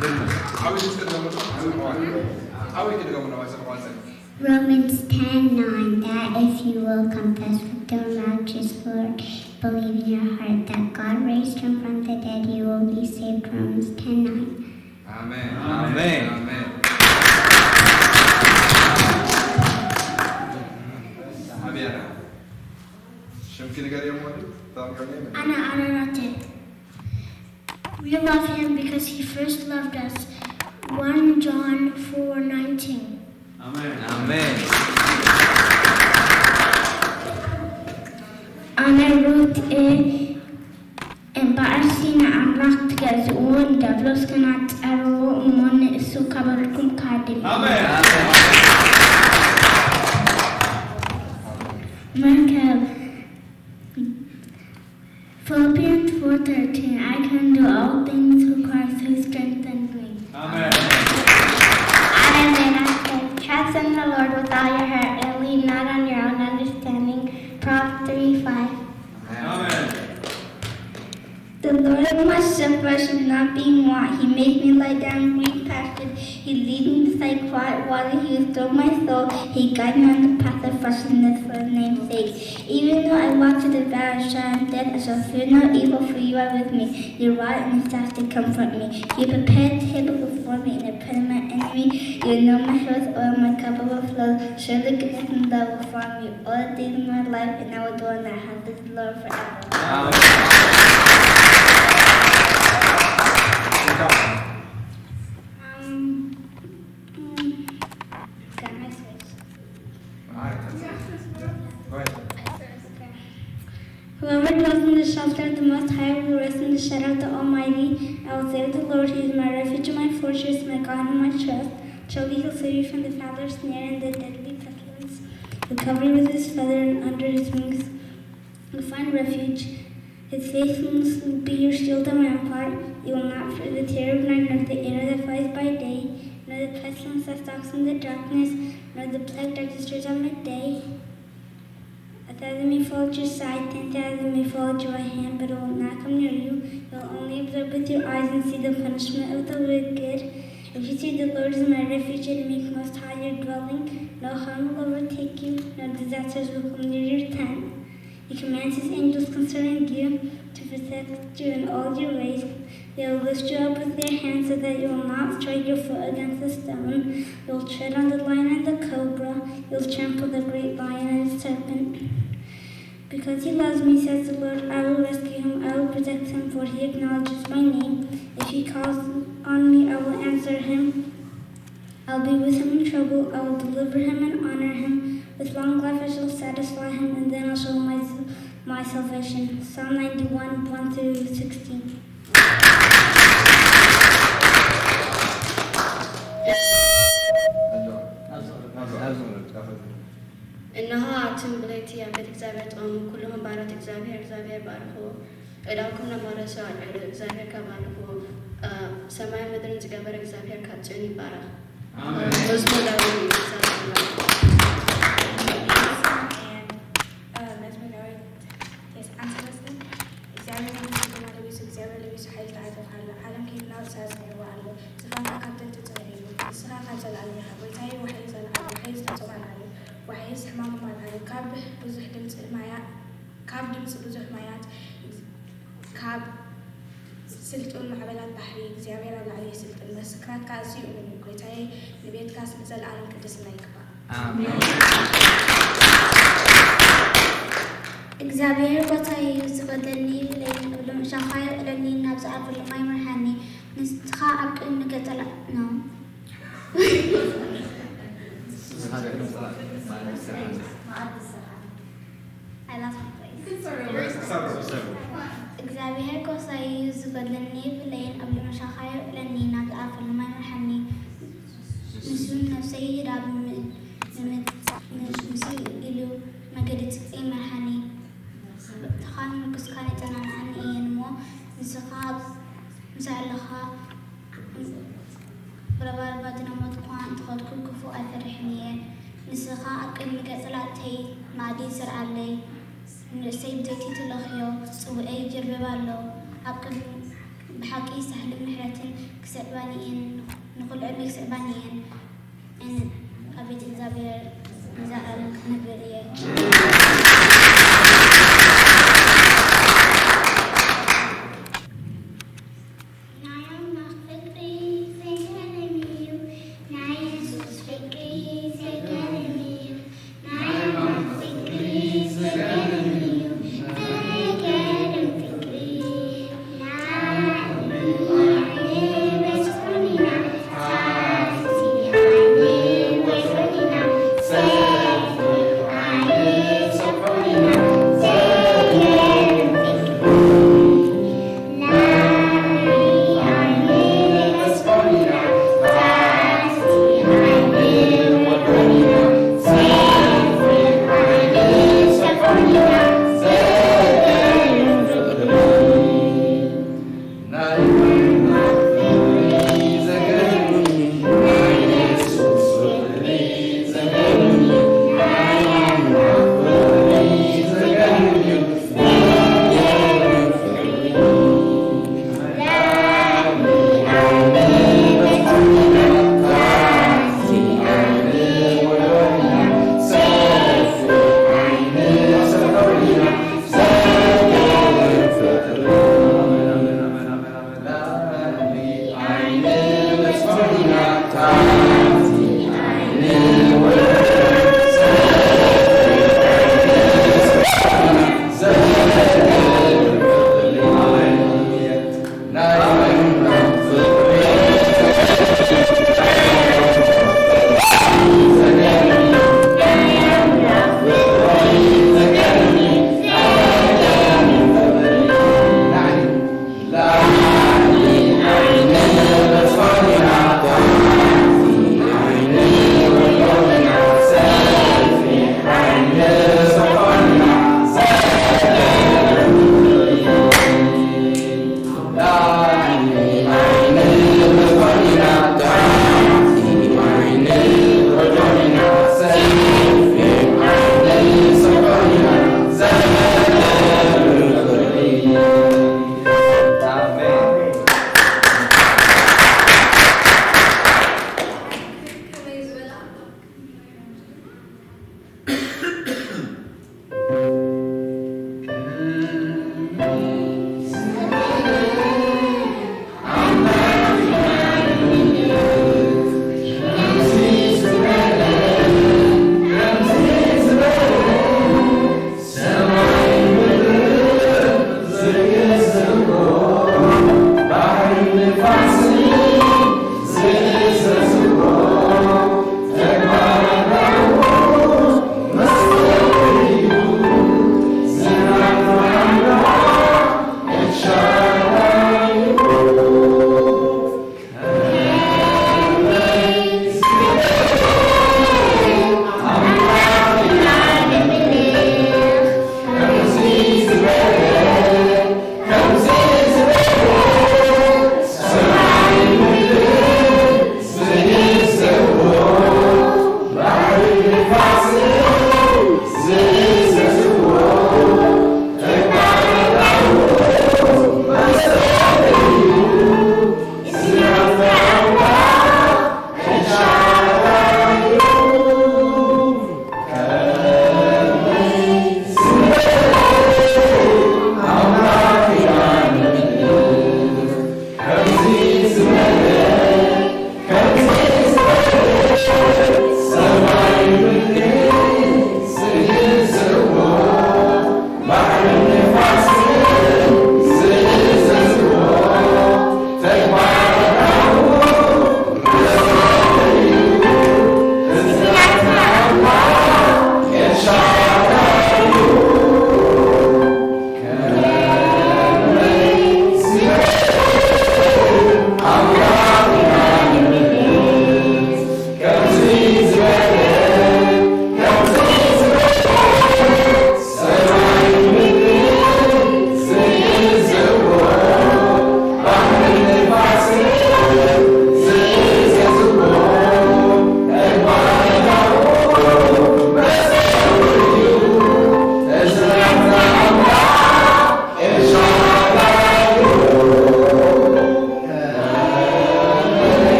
ዓብይቲ ድገሙና፣ ዓብይቲ ድገሙና፣ ዋይሰ፣ ዋይሰ። Romans ten nine, that if you will confess with your mouth Jesus Lord, believe in your heart that God raised him from the dead, you will be saved. Romans ten nine. ኣሜን። ኣሜን። ኣሜን። ኣሜን። ሽምኪ ንገር እዮም ወዲ? Tell me your name. Ana Ararate. We love him because he first loved us. One John four nineteen. ኣሜን። ኣሜን። ኣነ ሩት እየ። እምበኣርሲ ንኣምላኽ ትገዝእዎ፣ ንዲያብሎስ ግና ጸርዎ፣ እሞ ንእሱ ካብ በርኩም ክሃድም እዩ። ኣሜን። መርከብ Philippians four thirteen, I can do all things through Christ who strengthens me. ኣሜን። ኣነ ሜላት፣ trust in the Lord with all your heart and lean not on your own understanding. Proverbs three five. ኣሜን። The Lord is my shepherd, I shall not be in want. He makes me lie down in green pastures. He leads me beside quiet water. He restores my soul. He guides me on the path of righteousness for his name's sake. Even though I walk through the valley of shadow of death, I shall fear no evil, for you are with me. Your rod and your staff, they comfort me. You prepare a table before me in the presence of my enemy. You anoint my head with oil, my cup overflows. Surely goodness and love will follow me all the days of my life, and I will dwell in the house of the Lord forever. Um, mm, can I switch? All right. Go ahead. Whoever dwells in the shelter of the Most High will rest in the shadow of the Almighty. I will say of the Lord, He is my refuge and my fortress, my God in whom I trust. Surely He will save you from the fowler's snare and the deadly pestilence. He will cover you with His feather, and under His wings you will find refuge. His faithfulness will be your shield and rampart. You will not fear the terror of night, nor the arrow that flies by day, nor the pestilence that stalks in the darkness, nor the plague that destroys at midday. A thousand may fall at your side, ten thousand may fall at your right hand, but it will not come near you. You will only observe with your eyes and see the punishment of the wicked. If you say, "The Lord is my refuge and make Most High your dwelling," no harm will overtake you, no disasters will come near your tent. He commands His angels concerning you to protect you in all your ways. They will lift you up with their hands so that you will not strike your foot against a stone. You will tread on the lion and the cobra. You will trample the great lion and the serpent. Because He loves me, says the Lord, I will rescue him. I will protect him, for he acknowledges my name. If he calls on me, I will answer him. I'll be with him in trouble. I will deliver him and honor him. With long life I shall satisfy him, and then I'll show my, my salvation. Psalm ninety-one, one through sixteen. እነሆ፣ ኣቱም ብለይቲ ኣብ ቤት እግዚኣብሔር ጥቐሙ፣ ኩልኹም ባሮት እግዚኣብሔር፣ እግዚኣብሔር ባርኽዎ። ዕዳውኩም ነማረሶ ኣልዕሉ፣ እግዚኣብሔር ከባርኽዎ። እ፣ ሰማይን ምድርን ዝገበረ እግዚኣብሔር ካብ ጽዮን ይባረኽ። ኣሜን። መዝሙር ዳዊት እዩ። And, uh, መዝሙር ዳዊት ተስዓን ሰለስተን። እግዚኣብሔር ንጉስ ግርማ ለቢሱ፣ እግዚኣብሔር ለቢሱ ሓይሊ ተዓጢቑ ኣሎ። ዓለም ከይትናወጽ ኣጽኒዕዎ ኣሎ። ዝፋንካ ካብ ጥንቲ ጽኑዕ እዩ። ንስኻ ካብ ዘለኣለም ኢኻ። ጎይታዬ፣ ዋሕዚ ዘለኣለም፣ ዋሕዚ ዝተጾመ ኣልዓሉ። ዋሕዚ ሕማም ኣልዓሉ። ካብ ብዙሕ ድምጺ ማያ-፣ ካብ ድምጺ ብዙሕ ማያት፣ ካብ ስልጡን ማዕበላት ባሕሪ እግዚኣብሔር ኣብ ላዕሊ ይስልጥን። ምስክራትካ ኣዝዩ እሙን እዩ። ጎይታዬ፣ ንቤትካስ ንዘለኣለም ቅድስና ይግባእ። ኣሜን። እግዚኣብሔር ጎይታዬ እዩ፣ ዝጎድለኒ የብለይን፣ እብሉ ምሻኻ የውዕለኒ፣ ናብ ዝኣርፈሉ ማይ ይምርሓኒ። ንስኻ ኣብ ቅድሚ ገጸ ላ-፣ no። I lost my place። እግዚኣብሔር ጎሳይ እዩ፣ ዝጎድለኒ የብለይን፣ ኣብ ልመሻኻ የውዕለኒ፣ ናብ ዝኣርፈሉ ማይ ይምርሓኒ። ንሱ ንነፍሰይ ይህባ፣ ብም-፣ ብም-፣ ንሱ ኢሉ መገዲ ጽድቂ ይምርሓኒ። ብትኻን ምርኩስካን የጸናንዓኒ እየን እሞ፣ ንስኻ ኣብ ምሳይ ኣለኻ። ብረባርባ ዝነመትኩ እኳ እንተኸድኩ፣ ክፉእ ኣይፈርሕን እየ። ንስኻ ኣብ ቅድሚ ገጽ ላእተይ መኣዲ ይዘርኣለይ። ንርእሰይ ብዘይቲ ትለኽዮ፣ ጽውኤይ ይጅርብብ ኣሎ። ኣብ ቅድሚ፣ ብሓቂ ሳህልን ምሕረትን ክስዕባኒ እየን፣ ንኹሉ ዕድመ ክስዕባኒ እየን። እን ኣብ ቤት እግዚኣብሔር ንዘለዓለም ክነብር እየ። ናይ ኣምላኽ ፍቕሪ ዘገርም እዩ፣ ናይ የሱስ ፍቕሪ ዘገርም እዩ።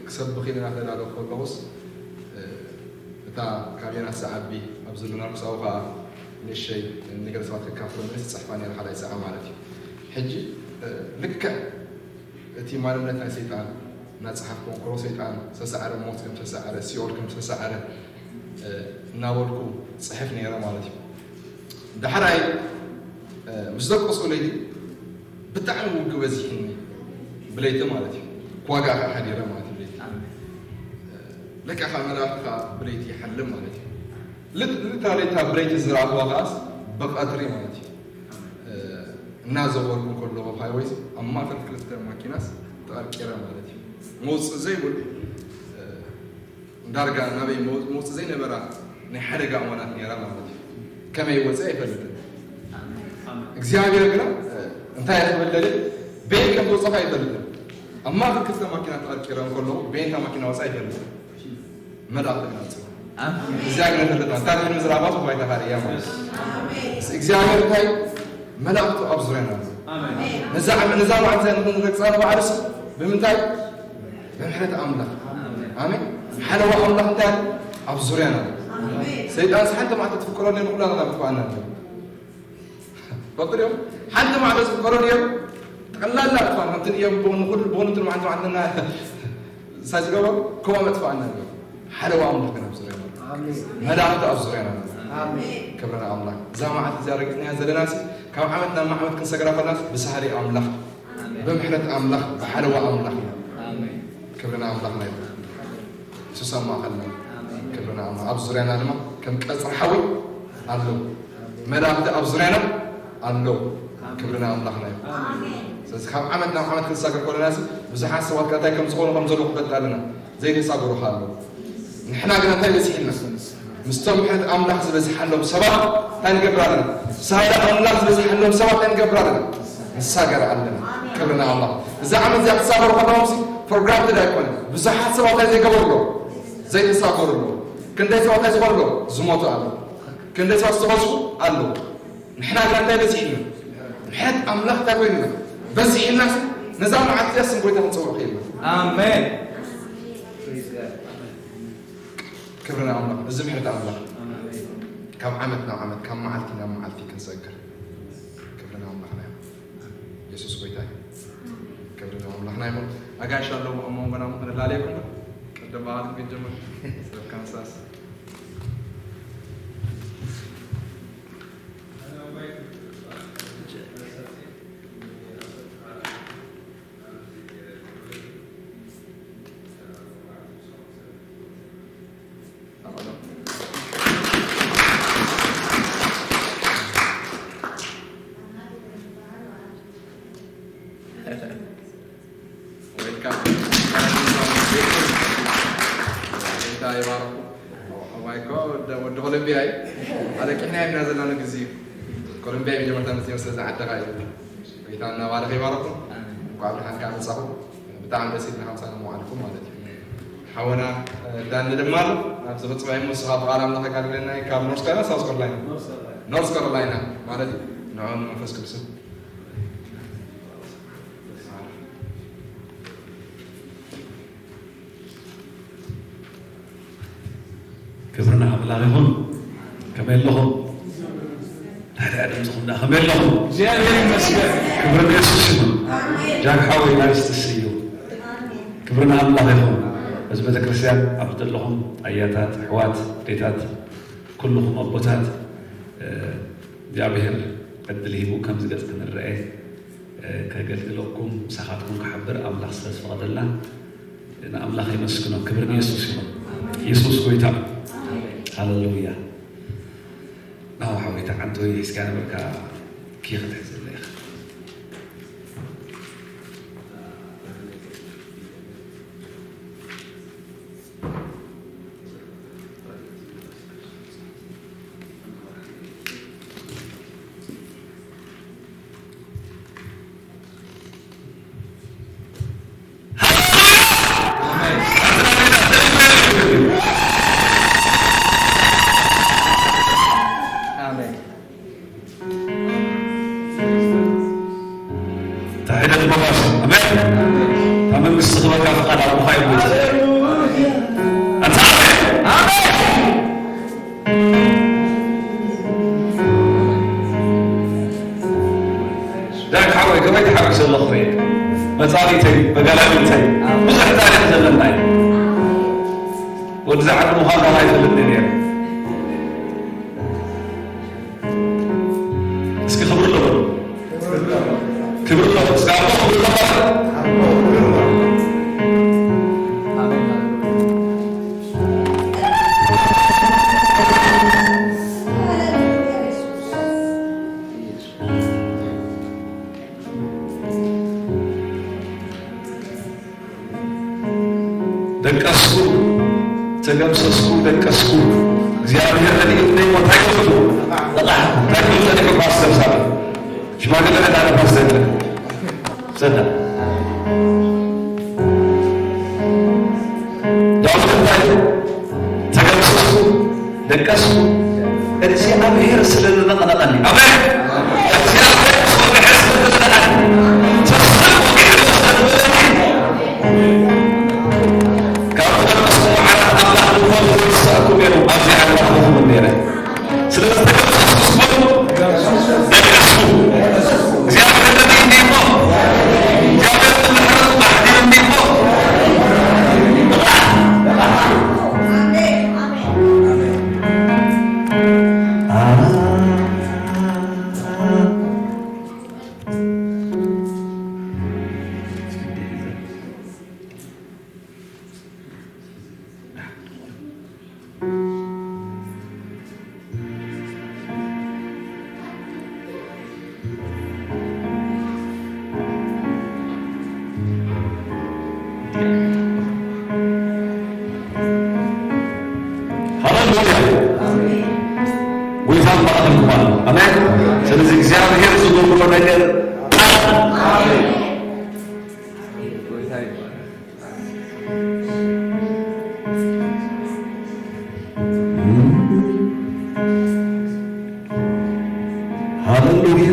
ክሰብኽ ኢለ እናተዳለኹ ከለኹስ፣ እ፣ እታ ካብ ዮናስ ዝዓቢ ኣብ ዘሎ ናርኩስ ኣብኡ ኸዓ ንእሸይ ንገለ ሰባት ከካፍሎም ኢለ ዝጽሕፋ ነይረ፣ ካልኣይ ሰዓት ማለት እዩ። ሕጂ፣ እ፣ ልክዕ እቲ ማንነት ናይ ሰይጣን እናጸሓፍኩ፣ መንኮሮ ሰይጣን ዝተሳዕረ፣ ሞት ከም ዝተሳዕረ፣ ሲኦል ከም ዝተሳዕረ፣ እ፣ እናበልኩ ጽሕፍ ነይረ ማለት እዩ። ዳሕራይ፣ እ፣ ምስ ደቀስኩ ለይቲ ብጣዕሚ ውግእ በዚሕኒ፣ ብለይቲ ማለት እዩ። ክዋጋእ ከዓ ሓዲረ ማለት እዩ፣ ብለይቲ። ለካ ከዓ መላእኽቲ ከዓ ብለይቲ ይሓልም ማለት እዩ። ልት-፣ ልታ ለይታ ብለይቲ ዝረኣኽዋ ከዓስ ብቐትሪ ማለት እዩ። እ፣ እናዘወርኩ ከለኹ ሃይወይስ ኣብ ማእከል ክልተ ማኪናስ ተቐርቂረ ማለት እዩ። መውፅእ ዘይብሉ፣ እ፣ ዳርጋ ናበይ መው-፣ መውፅእ ዘይነበራ ናይ ሓደጋ እዋናት ነይራ ማለት እዩ። ከመይ ወፅእ ኣይፈልጥን። እግዚኣብሔር ግና፣ እ፣ እንታይ እየ ክብል ደልየ፣ በየን ከም ዝወፀኹ ኣይፈልጥን። ኣብ ማእከል ክልተ ማኪና ተቐርቂረ እንከለኹ፣ በየንታ ማኪና ወፅእ ኣይፈልጥን። መላእኽቲ ግና ወፅእ። ኣሜን። እግዚኣብሔር ይፈልጣ። እንታይ ትሕልም ዝረኣባት ባይታ ካልእ እያ ማለት እዩ። ኣሜን። እግዚኣብሔር እንታይ መላእኽቱ ኣብ ዙርያና ኣሎ። ኣሜን። ነዛ ዓመ-፣ ነዛ መዓልቲ እዚኣ ንኽንረግፃ ንባዕልስ ብምንታይ? ብምሕረት ኣምላኽ። ኣሜን። ኣሜን። ሓለዋ ኣምላኽ እንታይ ኣሎ? ኣብ ዙርያና ኣሎ። ኣሜን። ሰይጣንስ ሓንቲ መዓልቲ ትፍቀዶ ኣሎ፣ ንኹላትና ምጥፋእና ኣሎ። ፈቅድ እዮም። ሓንቲ መዓልቲ ዝፍቀዶ እዮም። ጠቕላላ ጥፋን ከምቲ እዮም ብጎኒ ኩሉ፣ ብጎኒ እንትን መዓልቲ መዓልትና ሳይ ዝገበሩ፣ ከምኡ መጥፋእና ኣሎ። ሓለዋ ኣምላኽ ግን ኣብ ዙርያና ኣሎ። ኣሜን። መላእኽቲ ኣብ ዙርያና ኣሎ። ኣሜን። ክብሪ ንኣምላኽ። እዛ መዓልቲ እዚኣ ረጊጽናያ ዘለናሲ፣ ካብ ዓመት ናብ ዓመት ክንሰግራ ከለናስ፣ ብሳህሪ ኣምላኽ፣ ኣሜን። ብምሕረት ኣምላኽ፣ ብሓለዋ ኣምላኽ ኢና። ኣሜን። ክብሪ ንኣምላኽና ይኹን። የሱስ ኣብ ማእከልና። ኣሜን። ክብሪ ንኣምላኽ። ኣብ ዙርያና ድማ ከም ቀጽሪ ሓዊ ኣለዉ። መላእኽቲ ኣብ ዙርያና ኣለዉ። ክብሪ ንኣምላኽና ይኹን። ኣሜን። ስለዚ ካብ ዓመት ናብ ዓመት ክንሳገር ከለናሲ፣ ብዙሓት ሰባት ከ እንታይ ከም ዝኾኑ ከም ዘለዉ ክፈልጥ ኣለና። ዘይተሳገሩ ከ ኣለዉ። ንሕና ግና እንታይ በዚሕልና? ምስቶም ምሕረት ኣምላኽ ዝበዝሓሎም ሰባት እንታይ ንገብር ኣለና? ሳህሪ ኣምላኽ ዝበዝሓሎም ሰባት እንታይ ንገብር ኣለና? ንሳገር ኣለና። ክብሪ ንኣምላኽ። እዛ ዓመት እዚኣ ክትሳገሩ ከለኹምሲ፣ ፕሮግራም ትዳ ኣይኮነን። ብዙሓት ሰባት እንታይ ዘይገበሩ ኣለዉ? ዘይተሳገሩ ኣለዉ። ክንደይ ሰባት እንታይ ዝኾኑ ኣለዉ? ዝሞቱ ኣለዉ። ክንደይ ሰባት ዝተቐስፉ ኣለዉ። ንሕና ግና እንታይ በዚሕልና? ምሕረት ኣምላኽ እንታይ ኮይንና? በዚሕልናሲ፣ ነዛ መዓልቲ እዚኣ ስም ጎይታ ክንጸውዕ ክኢልና። ኣሜን። ክብሪ ንኣምላኽ። እዚ ምሕረት ኣምላኽ። ኣሜን። ካብ ዓመት ናብ ዓመት፣ ካብ መዓልቲ ናብ መዓልቲ ክንሰግር። ክብሪ ንኣምላኽና ይኹን። የሱስ ጎይታ እዩ። ክብሪ ንኣምላኽና ይኹን። ኣጋይሽ ኣለዉ ኣብ መንጎና እሞ ክንላለየኩም ዶ? ቅድም ብኣኻትኩም ክንጅምር። ሰብ ካንሳስ። ዌልካም። ጌታ ይባርኩም። ኣባይ እኮ ወደ፣ ወደ ኮሎምቢያ እዩ። ኣለቂሕና ኢና ዘለና ግዜ እዩ። ኮሎምቢያ እዩ መጀመርታ መፅዮም ስለዚ ዓድኻ እዩ። ጌታ እናባረኸ ይባርኩም። እንኳዕ ብርሃን ከዓ መፃኹም። ብጣዕሚ ደስ ኢልና ከምሳ ንመዋዕልኩም ማለት እዩ። ሓወና፣ እ፣ ዳኒ ድማ ኣሎ። ናብዚ ክፅባይ እሞ ንስኻ ብቓል ኣምላኽ ኣጋድለና እዩ። ካብ ኖርዝ ካሮላይና፣ ሳውዝ ካሮላይና? ኖርዝ ካሮላይና ማለት እዩ። ንዕኡን መንፈስ ቅዱስን። ክብሪ ንኣምላኽ ይኹን። ከመይ ኣለኹም? ታዲያ ድምፅኹም ደኣ ከመይ ኣለኹም? እግዚኣብሔር ይመስገን። ክብሪ ንየሱስ ይኹን። ኣሜን። ጃክ ሓወይ ናይስ ቱ ሲ ዩ። ኣሜን። ክብሪ ንኣምላኽ ይኹን። በዚ ቤተክርስትያን ኣብ ዘለኹም ኣያታት፣ ኣሕዋት፣ ኣዴታት፣ ኩልኹም ኣቦታት፣ እ፣ እግዚኣብሔር ዕድል ሂቡ ከምዚ ገጽ ክንረኤ፣ እ፣ ከገልግለኩም፣ ምሳኻትኩም ክሓብር ኣምላኽ ስለ ዝፈቐደልና ንኣምላኽ የመስግኖ። ክብሪ ንየሱስ ይኹን። የሱስ ጎይታ። ሃሌሉያ። ናሁ ሓወይ፣ እታ ዓንተወይ ሒዝካ ነበርካ፣ ኪ ክትሕዘለይ ኢኻ። ኣሜን። ታሕደት መባስ። ኣሜን። ኣሜን። እታ መንግስቲ ክበካ ፍቓድ ኣቦኻ እዩ። መጻሪተይ፣ መጋላቢተይ፣ ብዙሕ ታሪኽ ዘለና እዩ። ወዲ ዝዓዲ ምዃንና ኣይፈልጥን ነይረ። እስኪ ክብሪ ኣሎ በሉ። ክብሪ ኣሎ። እስኪ ኣቦ ክብሪ ኣሎ በሉ። ደቀስኩ፣ ተገምሰስኩ፣ ደቀስኩ። እግዚኣብሔር ረድኤት ነይሞ እንታይ ክብሉ? እንታይ ክብሉ ጸኒሑ ፓስተር ሳሚ? ሽማግለ ነታ ፓስተር ዘለ። ዳዊት እንታይ ኢሉ? ተገምሰስኩ፣ ደቀስኩ፣ እግዚኣብሔር ስለ ዝነቕነቐኒ። ኣሜን። እግዚኣብሔር ስለ ዝነቕነቐኒ። ተስፋ ወዲሑ ስለ ዝበለኒ። ካብ ዝደቀስኩ መዓራት ኣምላኽ ንፈውስ ዝወሰድኩ ነይሩ፣ ኣብዚ ኣምላኽ ንኽምን ነይረ። ስለ ዝተገምሰስኩ ስለ ደቀስኩ። እግዚኣብሔር ነቢይ እንዲሞ። እግዚኣብሔር ምሕረቱ ኣሕዲሩ እንዲሞ። ሃሌሉያ። ጎይታ ይባርኽኩም። ኣሜን። ስለዚ እግዚኣብሔር ዝገብሮ ነገር ሃሌሉያ። ሃሌሉያ።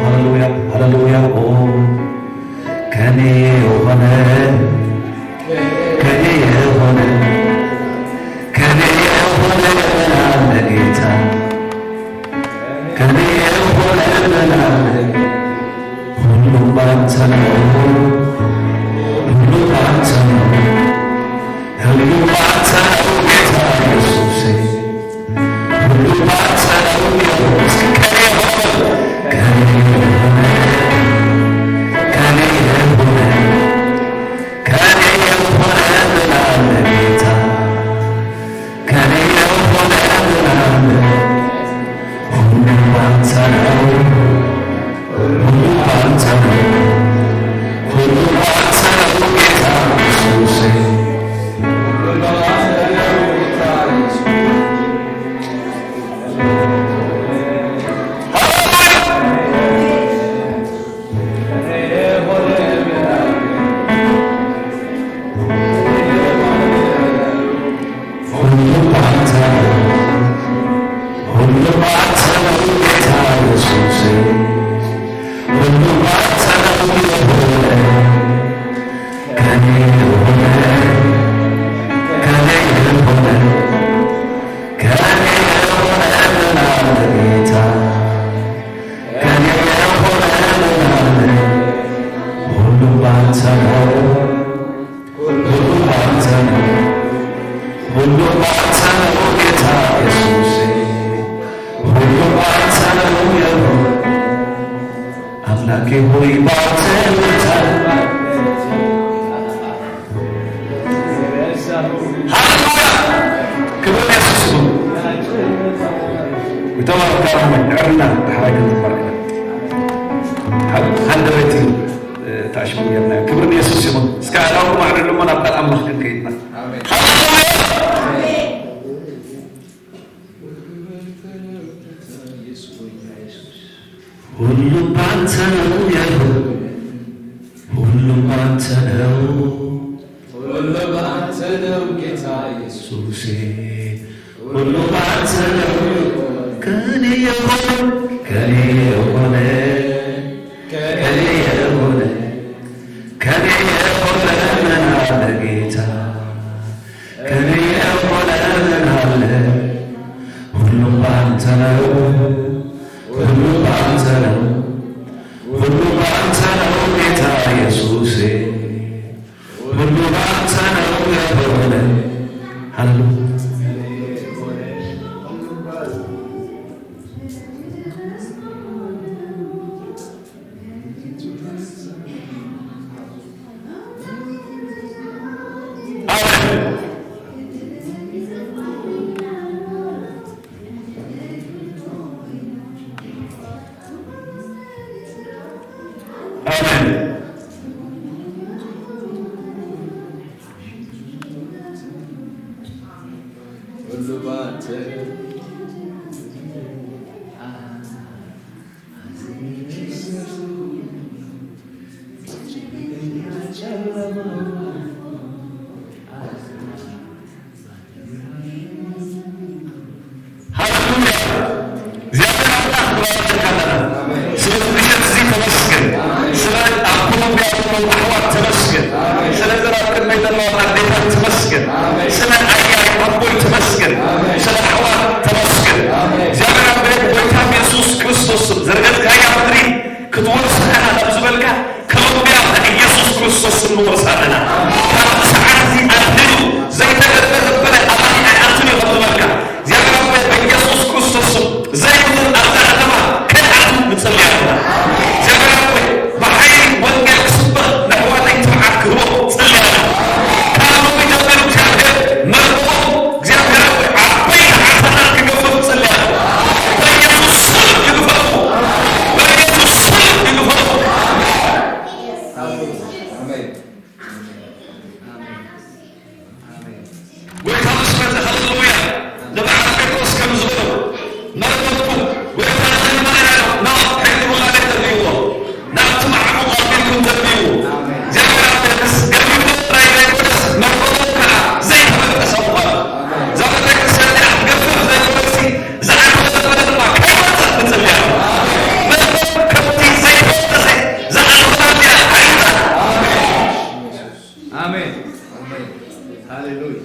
ሃሌሉያ፣ ሃሌሉያ። ከኔ የሆነ፣ ከኔ የሆነ፣ ከኔ የሆነ ምን አለ ጌታ? ከኔ የሆነ ምን አለ? ሁሉም ባንተ ነው፣ ሁሉም ባንተ ነው፣ ሁሉም ባንተ ነው ጌታ ኢየሱሴ። ሁሉም ባንተ ነው የሆነ፣ ከኔ የሆነ፣ ከኔ የሆነ፣ ከኔ የሆነ፣ ከኔ የሆነ ምን አለ ጌታ? ከኔ የሆነ ምን አለ? ሁሉም ባንተ ነው፣ ሁሉም ባንተ ነው፣ ሁሉም ባንተ ነው ጌታ ኢየሱሴ። ሁሉ ባንተ ነው፣ ሁሉ ባንተ ነው ጌታ ኢየሱሴ። ተባረክ ኣቦይ፣ ንዕርና ብሓባይ ክንዝመር ኢና። ሃ- ሃንደበት እዩ፣ እ፣ ተኣሽሙ ጌርና። ክብሪ ንየሱስ ይኹን። እስከ ኣእዳውኩም ኣዕርጉ እሞ ናብ ቃል ኣምላኽ ክንከይድ ኢና። ሃሌሉያ! ሁሉም ባንተ ነው የሆነ፣ ሁሉም ባንተ ነው። ሁሉ በአንተ ነው ጌታ ኢየሱስ። ኢየሱሴ፣ ሁሉ በአንተ ነው። ከኔ የሆነ፣ ከኔ የሆነ፣ ከኔ የሆነ፣ ከኔ የሆነ ምን አለ ጌታ? ከኔ የሆነ ምን አለ? ሁሉም በአንተ ነው፣ ሁሉም በአንተ ነው፣ ሁሉም በአንተ ነው ጌታ ኢየሱሴ። ሁሉ ባንተ ነው የሆነ። ሃሌሉያ። አሜን። አሜን። ሃሌሉያ። እግዚኣብሔር ኣምላኽ ንባርኸካ ኣለና። ስለዚ ምሸት እዚ ተመስገን። ስለ ኣብ ኮሎምቢያ ዘለዉ ኣሕዋት ተመስገን። ስለ ዘን ኣብ ቅድመይ ዘለዋ ኣዴታት ተመስገን። ስለ ኣያይ ኣቦይ ተመስገን። ስለ ኣሕዋት ተመስገን። እግዚኣብሔር ኣቦይ ብጎይታ ብየሱስ ክርስቶስ ስም ዝረገጽካያ ምድሪ ክትወርሳ ኢኻ ካብ ዝበልካ ኮሎምቢያ ብኢየሱስ ክርስቶስ ስም ንወርሳ ኣለና። ካብ ሰዓት እዚ ኣትሒዙ ዘይተገበረ ኣባይ ኣይኣቱን እዩ ከም ዝበልካ እግዚኣብሔር ኣቦይ በኢየሱስ ክርስቶስ ስም ዘይብሉ ኣብዛ ከተማ ከይኣቱ ንጸልይ ኣለና። እግዚኣብሔር ኣቦይ ብሓይሊ ወንጌል ክስበኽ ነሕዋተይ ትብዓት ክህቦ ጸልይ ኣለና። ካብ ሎሚ ጀሚሩ እግዚኣብሔር መርምሮም እግዚኣብሔር ኣቦይ ዓበይቲ ዓሳታት ክገፉ ጸልይ ኣለና። በኢየሱስ ስም ይግፈፉ። በኢየሱስ ስም ይግፈፉ። ጎይታ ምስ መጸ፣ ሃሌሉያ፣ ንበዓል ጴጥሮስ ከም ዝበሎ፣ መርበብኩም፣ ጎይታ ዘመነ ያለው፣ ናብ ሕድሩ ማለት ተብይዎ፣ ናብቲ ማዕበል ኣቢልኩም ተብይዎ። እግዚኣብሔር ኣብ ቅዱስ ገቢርኩም ጥራይ ዘይኮነስ፣ መርበቦም ከኣ ዘይተበጠሰ ምዃኑ። እዛ ቤተክርስትያን እዚኣ ክትገፍፍ ዘይኮነሲ፣ ዝኣተወ ዘመነ ድማ ከይወጽእ ንጽሊ ኣለና። መርበብ ከምቲ ዘይተበጠሰ ዝኣተወ እዚኣ ኣይውጻእ። ኣሜን። ኣሜን። ሃሌሉያ።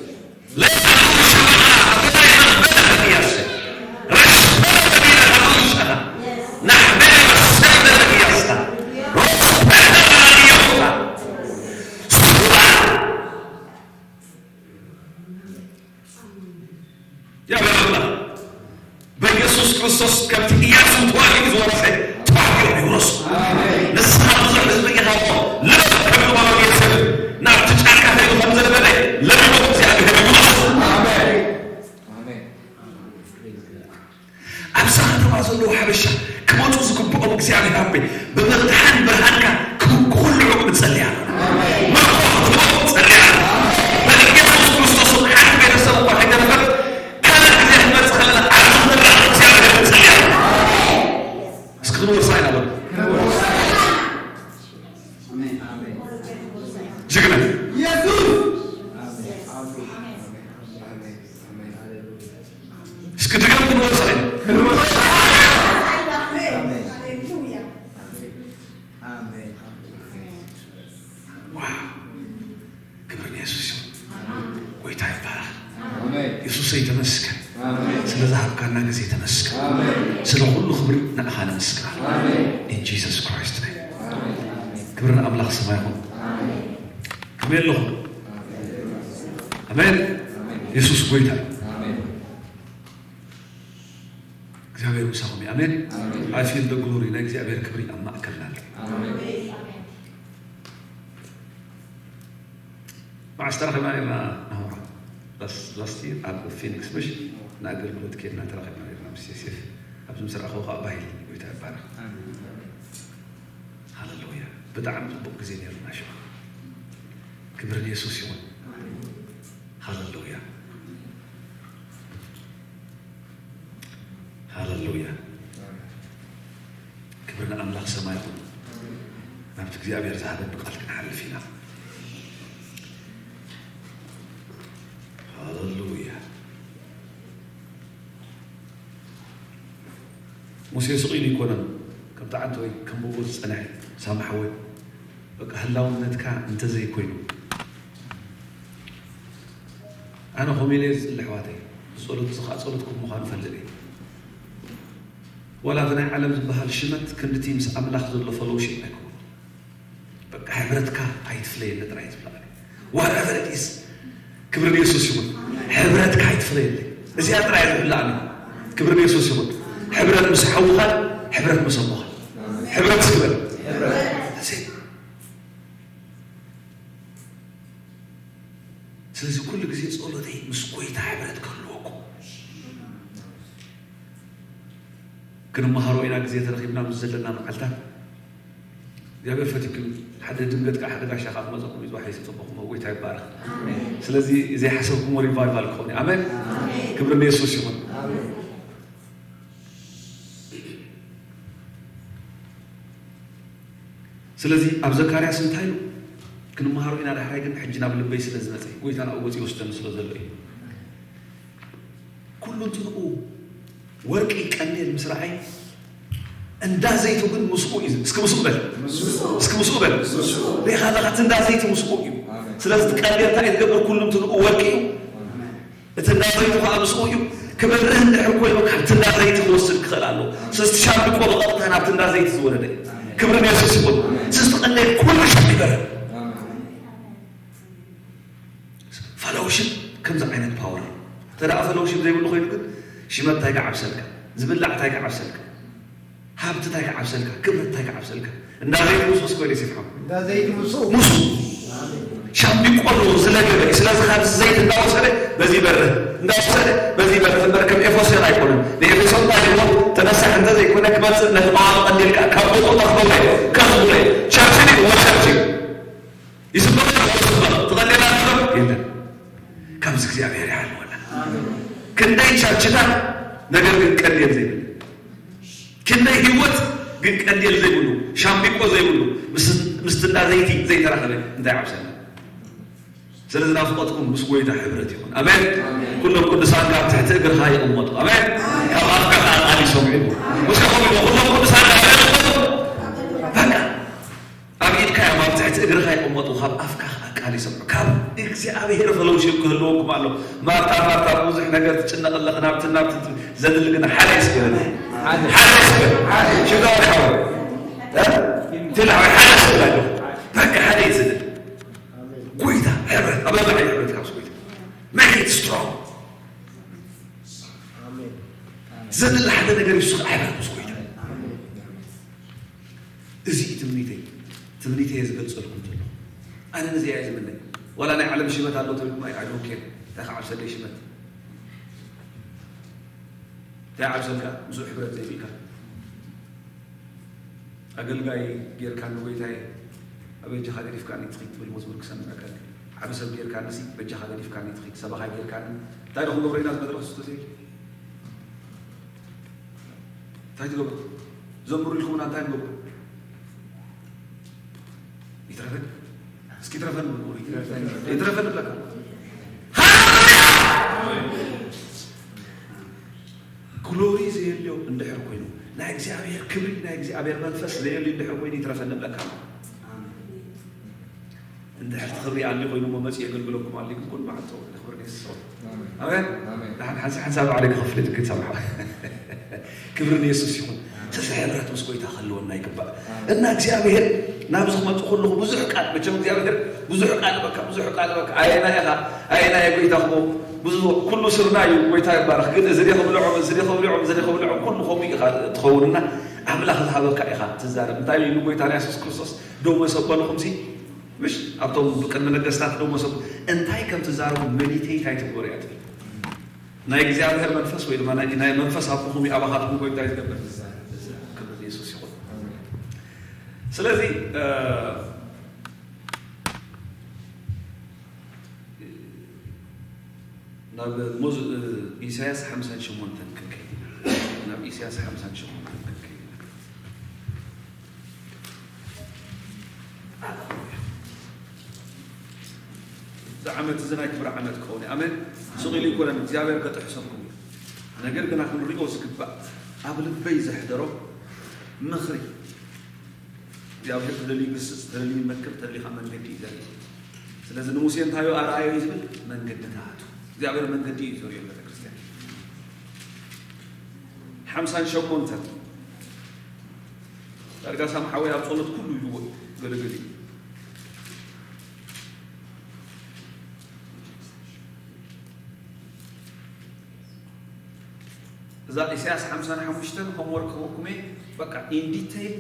በኢየሱስ ክርስቶስ ከምቲ ኢያሱ ተዋጊኡ ዝወረሰ ተዋጊኦም ይውረሱ። ንስኻ ብዙሕ ህዝቢ ኢኻ እሞ ልበ ከም ዝበሎ ዮሴፍ ናብቲ ጫካ ከይዱ ከም ዘንበደ ለሚኖም እግዚኣብሔር ይውረሱ። ኣብዛ ከተማ ዘለዉ ሓበሻ ክመፁ ዝግብኦም እግዚኣብሔር ኣቦይ ብምርድሓን ብርሃንካ ክውክኹልዑ ንጸልያ። ምርኮ ክትመፁ ንጸልያ። በኢየሱስ ክርስቶስም ሓንቲ ቤተሰብ እኳ ከይተረፈት ካልእ ግዜ ክንመጽእ ከለና ኣብዚ ክንረኣኽ እግዚኣብሔር ንጸልያ። እስኪ ክንወርሳ ኢና በሉ። ጅግና። እስኪ ድገም ክንወርሳ ኢና። ዋው! ክብሪ ንየሱስ ይኹን። ጎይታ ይባረኽ። ኣሜን። የሱሰይ ተመስገን። ኣሜን። ስለ ዝሃብካና ግዜ ተመስገን። ኣሜን። ስለ ኩሉ ክብሪ ንዓኻ ነመስግናል። ኣሜን። In Jesus Christ name። ኣሜን። ክብሪ ንኣምላኽ ሰማይ ይኹን። ኣሜን። ከመይ ኣለኹም? ኣሜን። ኣሜን። የሱስ ጎይታ እዩ። ኣሜን። እግዚኣብሔር ምሳኹም እዩ። ኣሜን። ኣሜን። I feel the glory፣ ናይ እግዚኣብሔር ክብሪ ኣብ ማእከልና ኣሎ። ኣሜን። መዓስ ተራኺብና ነርና ናሆራ? ላስ-፣ ላስት ይር ኣብ ፊኒክስ ምሽ ንኣገልግሎት ኬድና ተራኺብና ነርና ምስ ዮሴፍ። ኣብዚ ምስ ረኣኹ ከዓ ባህ ኢሉኒ። ጎይታ ይባረኽ። ሃለሉያ። ብጣዕሚ ፅቡቅ ግዜ ነይሩና። ሽዑ ክብሪ ንየሱስ ይኹን። ሃለሉያ። ሃለሉያ። ክብሪ ንኣምላኽ ሰማይ ይኹን። ናብቲ እግዚኣብሔር ዝሃበኒ ቃል ክንሓልፍ ኢና። ሃለሉያ። ሙሴ ስቕ ኢሉ ኣይኮነን ከምቲ ዓንተወይ ከንብቦ ዝጸንሐ። ሳሚ ሓወይ፣ በቃ ህላውነትካ እንተዘይኮይኑ፣ ኣነ ከምኡ ኢለ እየ ዝጽሊ ኣሕዋተይ። ዝጸሎት እዚ ኸኣ ጸሎትኩም ምዃኑ እፈልጥ እየ። ዋላ እቲ ናይ ዓለም ዝበሃል ሽመት ክንድቲ ምስ ኣምላኽ ዘሎ ፈሎውሺፕ ኣይከውን። በቃ ሕብረትካ ኣይትፍለየኒ ጥራይ ዝብላዕ። Whatever it is፣ ክብሪ ንየሱስ ይኹን። ሕብረትካ ኣይትፍለየኒ። እዚኣ ጥራይ ዝብላዕ። ክብሪ ንየሱስ ይኹን። ሕብረት ምስ ሓውኻን ሕብረት ምስ ኣቦኻን። ሕብረት ስግበር። እዚ። ስለዚ ኩሉ ግዜ ጸሎተይ ምስ ጎይታ ሕብረት ክህልወኩም። ክንመሃሮ ኢና ግዜ ተረኺብና ምስ ዘለና መዓልታት። እግዚኣብሔር ፈቲኩም ሓደ ድንገት ከዓ ሓደ ጋሻ ከዓ ክመፀኩም እዩ። ዝባሕሪ ዝተፀበኹም ጎይታ ይባረኽ። ስለዚ ዘይሓሰብኩሞ ሪቫይቫል ክኸውን እዩ። ኣሜን። ክብሪ ንየሱስ ይኹን። ስለዚ ኣብ ዘካርያስ እንታይ ኢሉ? ክንመሃሮ ኢና። ዳሕራይ ግን ሕጂ ናብ ልበይ ስለ ዝመፀ፣ ጎይታ ናብኡ ገፁ ይወስደኒ ስለ ዘሎ እዩ። ኩሉ እንትንኡ ወርቂ ቀንዴል ምስ ረኣየ፣ እንዳ ዘይቱ ግን ምስኡ እዩ። እስኪ ምስኡ በል። እስኪ ምስኡ በል። ሪኻ ኣለኻ፣ እቲ እንዳ ዘይቱ ምስኡ እዩ። ስለዚ እቲ ቀንዴል እንታይ እዩ ዝገብር? ኩሉ እንትንኡ ወርቂ እዩ። እቲ እንዳ ዘይቱ ከዓ ምስኡ እዩ። ክበርህ እንድሕር ኮይኑ ካብቲ እንዳ ዘይቱ ክወስድ ክኽእል ኣለዎ። ስለዚ እቲ ሻምብቆ ብቐጥታ ናብቲ እንዳ ዘይቱ ዝወረደ እዩ። ክብሪ ንየሱስ ይኹን። ስለዚ እቲ ቀንዴል ኩሉ ሽም ይበርህ። ፈሎውሽፕ ከምዚ ዓይነት ፓወር እዩ። እንተ ደኣ ፈሎውሽፕ ዘይብሉ ኮይኑ ግን ሽመት እንታይ ክዓብሰልካ? ዝብላዕ እንታይ ክዓብሰልካ? ሃብቲ እንታይ ክዓብሰልካ? ክብረት እንታይ ክዓብሰልካ? እንዳ ዘይቱ ምስኡ እስኪ በል ይሲፍሖም። እንዳ ዘይቱ ምስኡ። ምስኡ። ሻምብቆ ኣለዎ ዝለገበ እዩ። ስለዚ ካብዚ ዘይት እንዳወሰደ በዚ ይበርህ፣ እንዳወሰደ በዚ ይበርህ እምበር ከም ኤፌሶን ኣይኮነን። ንኤፌሶን እንታይ ኢልዎ? ተነሳሕ እንተ ዘይኮነ ክመጽእ ነቲ መዋቕር ቀንዴልካ ካብ ቦትኡ ተኽብሎ እዩ። ከኽብሎ እዩ። ቸርች እዩ፣ ወቸርች እዩ። ይስበኽ ይስበኽ። ትቐንዴል ኣሎ? የለን። ከምዚ እግዚኣብሔር ይሓልወና። ክንደይ ቸርችታት ነገር ግን ቀንዴል ዘይብሉ። ክንደይ ህይወት ግን ቀንዴል ዘይብሉ፣ ሻምብቆ ዘይብሉ፣ ምስ-፣ ምስቲ እንዳ ዘይቲ ዘይተራኸበ እንታይ ይዓብሰና? ስለዚ ናፍቆትኩም ምስ ጎይታ ሕብረት ይኹን። ኣሜን። ኩሎም ቅዱሳን ካብ ትሕቲ እግርኻ ይቕመጡ። ኣሜን። ካብ ኣፍካ ኸዓ ቃል ይሰምዑ። እስኪ ከምኡ ኢሉ፣ ኩሎም ቅዱሳን ካብ ትሕቲ እግርኻ ይቕመጡ። በቃ። ኣብ ኢድካ እዮም፣ ኣብ ትሕቲ እግርኻ ይቕመጡ፣ ካብ ኣፍካ ኸዓ ቃል ይሰምዑ። ካብ እግዚኣብሔር ፈሎውሺፕ ክህልወኩም ኣሎ። ማርታ፣ ማርታ፣ ብዙሕ ነገር ትጭነቕ ኣለኺ፣ ናብቲ፣ ናብቲ ዘድሊ ግን ሓደ እዩ ስበለኒ። ሓደ። ሓደ እዩ ስበል። ሽጋው ሓወ። እ? ትላዊ ሓደ እዩ ስበል ኣለኹ። በቃ ሓደ እዩ ዝብል። ጎይታ፣ ሕብረት፣ ኣብ ኣባይ ሕብረት ካብ ጎይታ። Make it strong። ዘድሊ ሓደ ነገር ይሱ፣ ሕብረት ምስ ጎይታ። እዚ እዩ ትምኒተይ። ትምኒተይ እየ ዝገልጸልኩም ዘለኹ። ኣነ ነዚኣ እየ ዝምነ። ዋላ ናይ ዓለም ሽመት ኣሎ ተብልኩም፣ ኣይ፣ I don't care። እንታይ ክዓብሰለይ ሽመት? እንታይ ዓብሰልካ? ምስኡ ሕብረት ዘይብልካ። ኣገልጋይ ጌርካኒ ጎይታየ፣ ኣበይ በጃኻ ገዲፍካኒ ትኺድ ትብል መዝሙር ክሰምዕ ከለኹ። ዓቢ ሰብ ጌርካኒ ሲ፣ በጃኻ ገዲፍካኒ ትኺድ። ሰባኻይ ጌርካኒ። እንታይ ዶ ክንገብሮ ኢና እዚ መድረኽ ዝስቶ ዘይብል? እንታይ ትገብሩ? ዘምሩ ኢልኩምና እንታይ ንገብሩ? ይትረፈን። እስኪ ይትረፈን ንብሉ። ይትረፈን። ይትረፈን ንብለካ። ሃሌሉያ! ግሎሪ ዘየልዮ እንድሕር ኮይኑ፣ ናይ እግዚኣብሔር ክብሪ፣ ናይ እግዚኣብሔር መንፈስ ዘየልዮ እንድሕር ኮይኑ ይትረፈን ንብለካ። እንድሕር እቲ ክብሪ ኣልዩ ኮይኑ እሞ መጺኡ የገልግለኩም ኣልዩ ግን ኩሉ መዓልቲ ክብሪ ንየሱስ ይኹን። ኣሜን። ኣሜን። ደሓን ሓንሳ-፣ ሓንሳብ ባዕለይ ክኸፍል እየ፣ ግን ሰምዓ። ክብሪ ንየሱስ ይኹን። ስለዚ ሕብረት ምስ ጎይታ ክህልወና ይግባእ። ኣሜን። እና እግዚኣብሔር ናብዚ ክመጽእ ከለኹ ብዙሕ ቃል፣ መቸም እግዚኣብሔር ብዙሕ ቃል በካ፣ ብዙሕ ቃል በካ። ኣየና ኢኻ፣ ኣየና እየ ጎይታ ክሞ፣ ብዙ፣ ኩሉ ስርና እዩ ጎይታ ይባረኽ። ግን እዚ ደይ ክብልዖም፣ እዚ ደይ ክብልዖም፣ እዚ ደይ ክብልዖም፣ ኩሉ ከምኡ ኢኻ ትኸውንና ኣምላኽ ዝሃበካ ኢኻ ትዛረብ። እንታይ ኢሉ ጎይታና የሱስ ክርስቶስ? ደው መሰብ በልኹምሲ፣ ምሽ ኣብቶም ቅድሚ ነገስታት ደው መሰብ እንታይ ከም ትዛረቡ መዲቴት ኣይትግበሩ እያ ትብል። ናይ እግዚኣብሔር መንፈስ ወይ ድማ ናይ ናይ መንፈስ ኣቦኹም እዩ ኣባኻትኩም ኮይኑ እንታይ ዝገብር? ክብሪ ንየሱስ ይኹን። ስለዚ ናብ ሞዝ ኢሳያስ ሓምሳን ሸሞንተን ክንከይድ ኢና። ናብ ኢሳያስ ሓምሳን ሸሞንተን ክንከይድ ኢና። እዚ ዓመት እዚ ናይ ክብሪ ዓመት ክኸውን እዩ። ኣሜን። ስቕ ኢሉ ኣይኮነን እግዚኣብሔር ከጥሕሰኩም እዩ። ነገር ግና ክንሪኦ ዝግባእ ኣብ ልበይ ዘሕደሮ ምኽሪ እግዚኣብሔር ተደልዩ ይግስጽ፣ ተደልዩ ይመክር፣ ተደልዩ ከዓ መንገዲ እዩ ዘርኢ። ስለዚ ንሙሴ እንታይ እዩ ኣርኣዮ እዩ ዝብል? መንገድታቱ እግዚኣብሔር መንገዲ እዩ ዘርእዮ ቤተክርስትያን። ሓምሳን ሸሞንተን ዳርጋ ሳምሓወይ ኣብ ጸሎት ኩሉ ይዎ ገለገለ እዩ። እዛ ኢሳያስ ሓምሳን ሓሙሽተን ሆምወርክ ክህበኩም እየ። በቃ ኢን ዲቴይል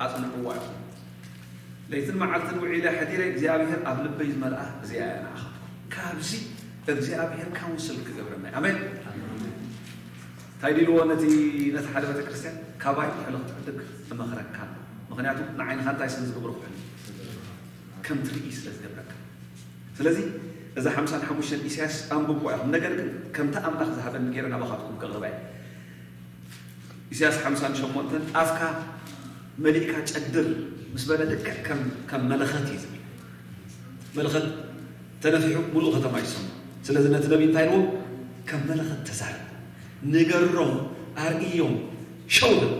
ኣጽንዕዋ ኢኹም። ለይትን መዓልትን ውዒለ ሕዲረ እግዚኣብሔር ኣብ ልበይ ዝመልኣ እዚኣ እያ ንዓኻ። ካብዚ እግዚኣብሔር ካውንስል ክገብረና እዩ። ኣሜን። እንታይ ድልዎ ነቲ ነቲ ሓደ ቤተክርስትያን ካባይ ሕሎ ክትዕድግ እመኽረካ ኣሎ። ምኽንያቱ ንዓይንኻ እንታይ ስለ ዝገብሮ ክሕሉ ከም ትርኢ ስለ ዝገብረካ። ስለዚ እዛ ሓምሳን ሓሙሽተን ኢሳያስ ኣንብብዋ ኢኹም። ነገር ግን ከምቲ ኣምላኽ ዝሃበኒ ገይረ ናባኻትኩም ከቕርባ እየ። ኢሳያስ ሓምሳን ሸሞንተን ኣፍካ መሊእካ ጨድር ምስ በለ ልክዕ ከም ከም መለኸት እዩ ዝብል። መለኸት ተነፊሑ ሙሉእ ከተማ ይሰሙ። ስለዚ ነቲ ነቢ እንታይ ኢልዎ? ከም መለኸት ተዛረብ፣ ንገሮም፣ ኣርእዮም፣ ሸው በል።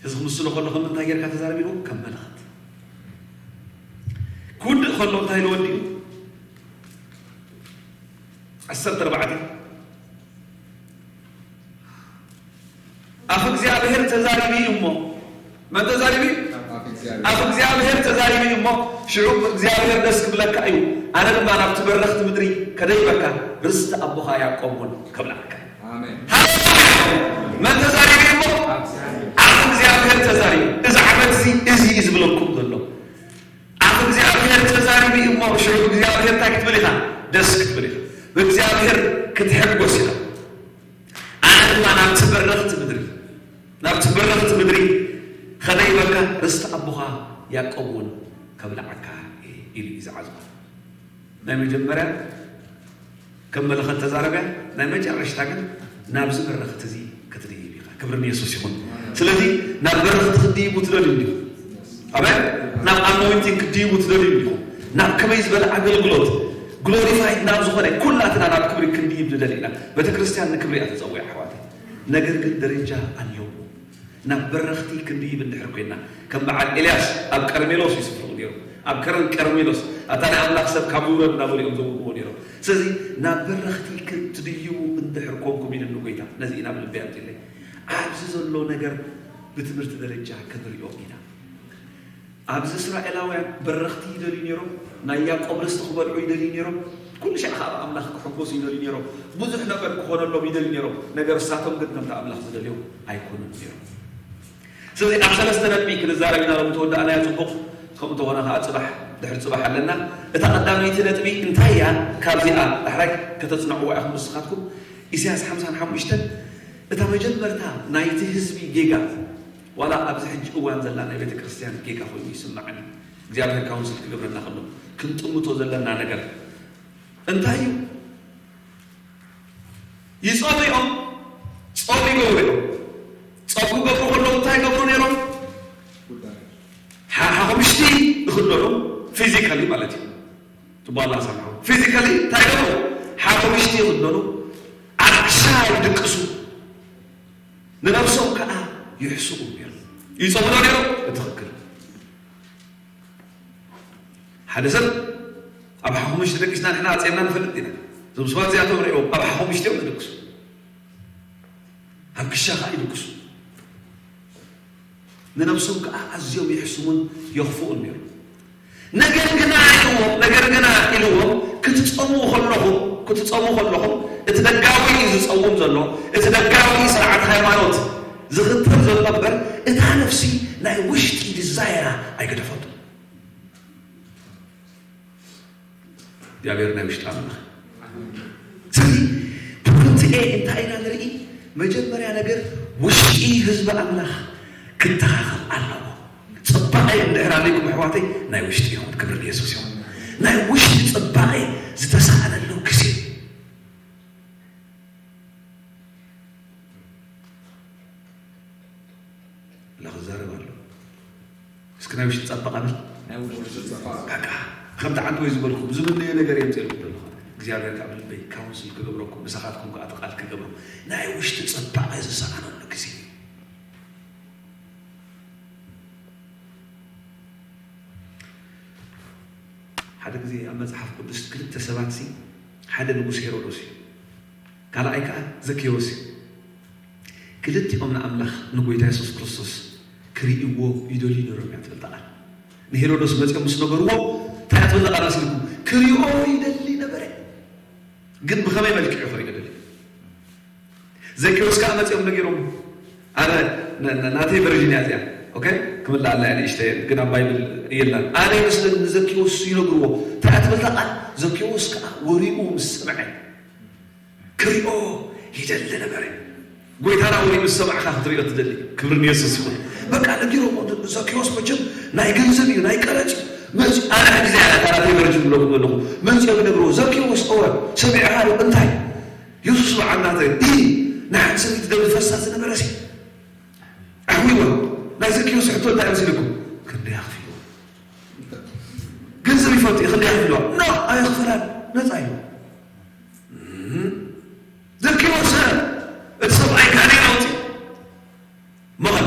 እዚ ክምስሎ ከሎ ከም እንታይ ጌርካ ተዛረብ ኢልዎ? ከም መለኸት ክውድእ ከሎ እንታይ ኢልዎ? እንዲሁ ዓሰርተ ኣርባዕተ ኣፍ እግዚኣብሔር ተዛሪቡ እዩ እሞ መን ተዛሪቡ እዩ? ኣፍ እግዚኣብሔር ተዛሪቡ እዩ እሞ ሽዑ እግዚኣብሔር ደስ ክብለካ እዩ። ኣነ ድማ ናብቲ በረኽቲ ምድሪ ከደይበካ ርስቲ ኣቦኻ ያዕቆብ እውን ከብልዓካ እዩ። ኣሜን። ሃሌሉያ! መን ተዛሪቡ እዩ እሞ? ኣፍ እግዚኣብሔር ተዛሪቡ። እዚ ዓመት እዚ እዚ እዩ ዝብለኩም ዘሎ። ኣፍ እግዚኣብሔር ተዛሪቡ እዩ እሞ ሽዑ እግዚኣብሔር እንታይ ክትብል ኢኻ? ደስ ክትብል ኢኻ። ብእግዚኣብሔር ክትሕጎስ ኢኻ። ኣነ ድማ ናብቲ በረኽቲ ምድሪ ናብቲ በረኽቲ ምድሪ ኸደይበካ ርስቲ ኣቦኻ ያዕቆብ እውን ከብልዓካ እየ ኢሉ እዩ ዝዓዝሞ። ናይ መጀመርያ ከም መለኸት ተዛረበ፣ ናይ መጨረሽታ ግን ናብዚ በረኽቲ እዚ ክትድይብ ኢኻ። ክብሪ ንየሱስ ይኹን። ስለዚ ናብ በረኽቲ ክትድይቡ ትደልዩ እንዲኹም? ኣሜን። ናብ ኣኖይንቲንግ ክትድይቡ ትደልዩ እንዲኹም? ናብ ከመይ ዝበለ ኣገልግሎት ግሎሪፋይድ ናብ ዝኾነ ኩላትና ናብ ክብሪ ክንድይብ ንደሊ ኢና። ቤተ ክርስቲያን ንክብሪ እያ ተጸዊዓ ኣሕዋተይ። ነገር ግን ደረጃ ኣለዎ። ናብ በረኽቲ ክንድይብ እንድሕር ኮይና ከም በዓል ኤልያስ ኣብ ቀርሜሎስ እዩ ስፍርኡ ነይሩ። ኣብ ከረን ቀርሜሎስ ኣታ ናይ ኣምላኽ ሰብ ካብ ይውረድ እናበሉ እዮም ዘውርድዎ ነይሮም። ስለዚ ናብ በረኽቲ ክትድይቡ እንድሕር ኮንኩም ኢልኒ ጎይታ። ነዚ ኢና ብልቢ ኣምፂለይ። ኣብዚ ዘሎ ነገር ብትምህርቲ ደረጃ ክንሪኦ ኢና። ኣብዚ እስራኤላውያን በረኽቲ ይደልዩ ነይሮም። ናይ ያዕቆብ ርስቲ ክበልዑ ይደልዩ ነይሮም። ኩሉ ሻዕ ከዓ ኣምላኽ ክሕጎሱ ይደልዩ ነይሮም። ብዙሕ ነገር ክኾነሎም ይደልዩ ነይሮም። ነገር እሳቶም ግን ከምቲ ኣምላኽ ዝደልዮ ኣይኮኑን ነይሮም። ስለዚ ኣብ ሰለስተ ነጥቢ ክንዛረብ ኢና ሎም ተወዳእናዮ። ፅቡቕ። ከምኡ እንተኾነ ከዓ ፅባሕ ድሕሪ ፅባሕ ኣለና። እታ ቀዳመይቲ ነጥቢ እንታይ እያ? ካብዚኣ ዳሕራይ ከተፅንዕዋ ኢኹም ንስኻትኩም። ኢሳያስ ሓምሳን ሓሙሽተን እታ መጀመርታ ናይቲ ህዝቢ ጌጋ ዋላ ኣብዚ ሕጂ እዋን ዘላ ናይ ቤተ ክርስቲያን ጌጋ ኮይኑ ይስምዓኒ እግዚኣብሔር ካውንስል ክገብረና ከሎ ክንጥምቶ ዘለና ነገር እንታይ እዩ? ይጾሙ እዮም። ጾም ይገብሩ እዮም። ጾም ክገብሩ ከለዉ እንታይ ይገብሩ ነይሮም? ሓሓሙሽቲ ይኽደኑ። ፊዚካሊ ማለት እዩ። ትባላ ሰምዑ። ፊዚካሊ እንታይ ይገብሩ? ሓሙሽቲ ይኽደኑ። ዓሻ ይድቅሱ። ንነብሶም ከዓ ይሕስኡ ነይሮም። ይጾሙ ዶ ነይሮም? ብትኽክል። ሓደ ሰብ ኣብ ሓሙሽተ ደቂስና ንሕና ኣፅየና ንፈልጥ ኢና። እዞም ሰባት እዚኣቶም ሪኦም ኣብ ሓሙሽተ እዮም ዝድቅሱ። ኣብ ክሻ ከዓ ይድቅሱ። ንነብሶም ከዓ ኣዝዮም ይሕስሙን የኽፍኡን ነይሩ። ነገር ግና ኢልዎም፣ ነገር ግና ኢልዎም ክትጸሙ ከለኹም፣ ክትጸሙ ከለኹም እቲ ደጋዊ እዩ ዝጸውም ዘሎ፣ እቲ ደጋዊ ስርዓት ሃይማኖት ዝኽተል ዘሎ እምበር እታ ነፍሲ ናይ ውሽጢ ዲዛይራ ኣይገደፈቱን። እግዚኣብሔር ናይ ውሽጢ ኣምላኽ። ስለዚ ብክልቲኤ እንታይ ኢና ንርኢ? መጀመርያ ነገር ውሽጢ ህዝቢ ኣምላኽ ክተኻኸል ኣለዎ። ጽባቐ እንድሕር ኣለኩም ኣሕዋተይ፣ ናይ ውሽጢ ይኹን። ክብሪ ንየሱስ ይኹን። ናይ ውሽጢ ጽባቐ ዝተሳእነሉ ግዜ ላ ክዛረብ ኣሎ። እስኪ ናይ ውሽጢ ጸባቐ በል። ናይ ውሽጢ ጸባቐ። በቃ፣ ከምቲ ዓንተ ወይ ዝበልኩ፣ ዝምነዮ ነገር የምጽእልኩም ዘለኹ። እግዚኣብሔር ካብ ልበይ ካውንስል ክገብረኩም፣ ምሳኻትኩም ከኣ እቲ ቃል ክገብሮ። ናይ ውሽጢ ጸባቐ ዝሰኣነሉ ግዜ። ሓደ ግዜ ኣብ መጽሓፍ ቅዱስ ክልተ ሰባት ሲ፣ ሓደ ንጉስ ሄሮዶስ እዩ፣ ካልኣይ ከኣ ዘኬዎስ እዩ። ክልቲኦም ንኣምላኽ ንጎይታ የሱስ ክርስቶስ ክርእይዎ ይደልዩ ነይሮም እያ ትብል ቃል። ንሄሮዶስ መጺኦም ምስ ነገርዎ እንታይ እያ ትብል ቃል መሲልኩም? ክርእዮ ይደሊ ነበረ። ግን ብኸመይ መልክዕ እዩ ክርእዮ ደሊ? ዘኬዎስ ከኣ መጺኦም ነጊሮም፣ ኣነ ነ- ነ- ናተይ ቨርዥን እያ እዚኣ። ኦኬ፣ ክምልኣላ እያ ንእሽተይ፣ ግን ኣብ ባይብል የላን። ኣነ ይመስለኒ ንዘኬዎስ ይነግርዎ። እንታይ እያ ትብል ቃል? ዘኬዎስ ከኣ ወሪኡ ምስ ሰምዐ ክሪኦ ይደሊ ነበረ። ጎይታና ወሪኡ ምስ ሰማዕካ ክትሪኦ ትደሊ። ክብሪ ንየሱስ ይኹን። በቃ ነጊሮም፣ ዘኬዎስ መቸም ናይ ገንዘብ እዩ፣ ናይ ቀረጽ እዩ። መጺ ኣነ ግዜ ኣነ ታራተይ ቨርጅን ብለኩም ዘለኹ። መጺኦም ይነግርዎ፣ ዘኬዎስ እወ ሰሚዕካ ዶ? እንታይ? የሱስ በዓል ናዝሬት ኢ ንሓንቲ ሰበይቲ ደም ዝፈሳ ዝነበረ ሲ ኣሕዊዋ። ናይ ዘኬዎስ ሕቶ እንታይ መሲልኩም? ክንደይ ኣኽፊልዎ? ገንዘብ ይፈቱ እዩ፣ ክንደይ ኣኽፊልዋ? ኖ፣ ኣየኽፈላን፣ ነጻ እዩ። እም፣ ዘኬዎስ እቲ ሰብኣይ ጋኔን ኣውፂኡ። መቐለ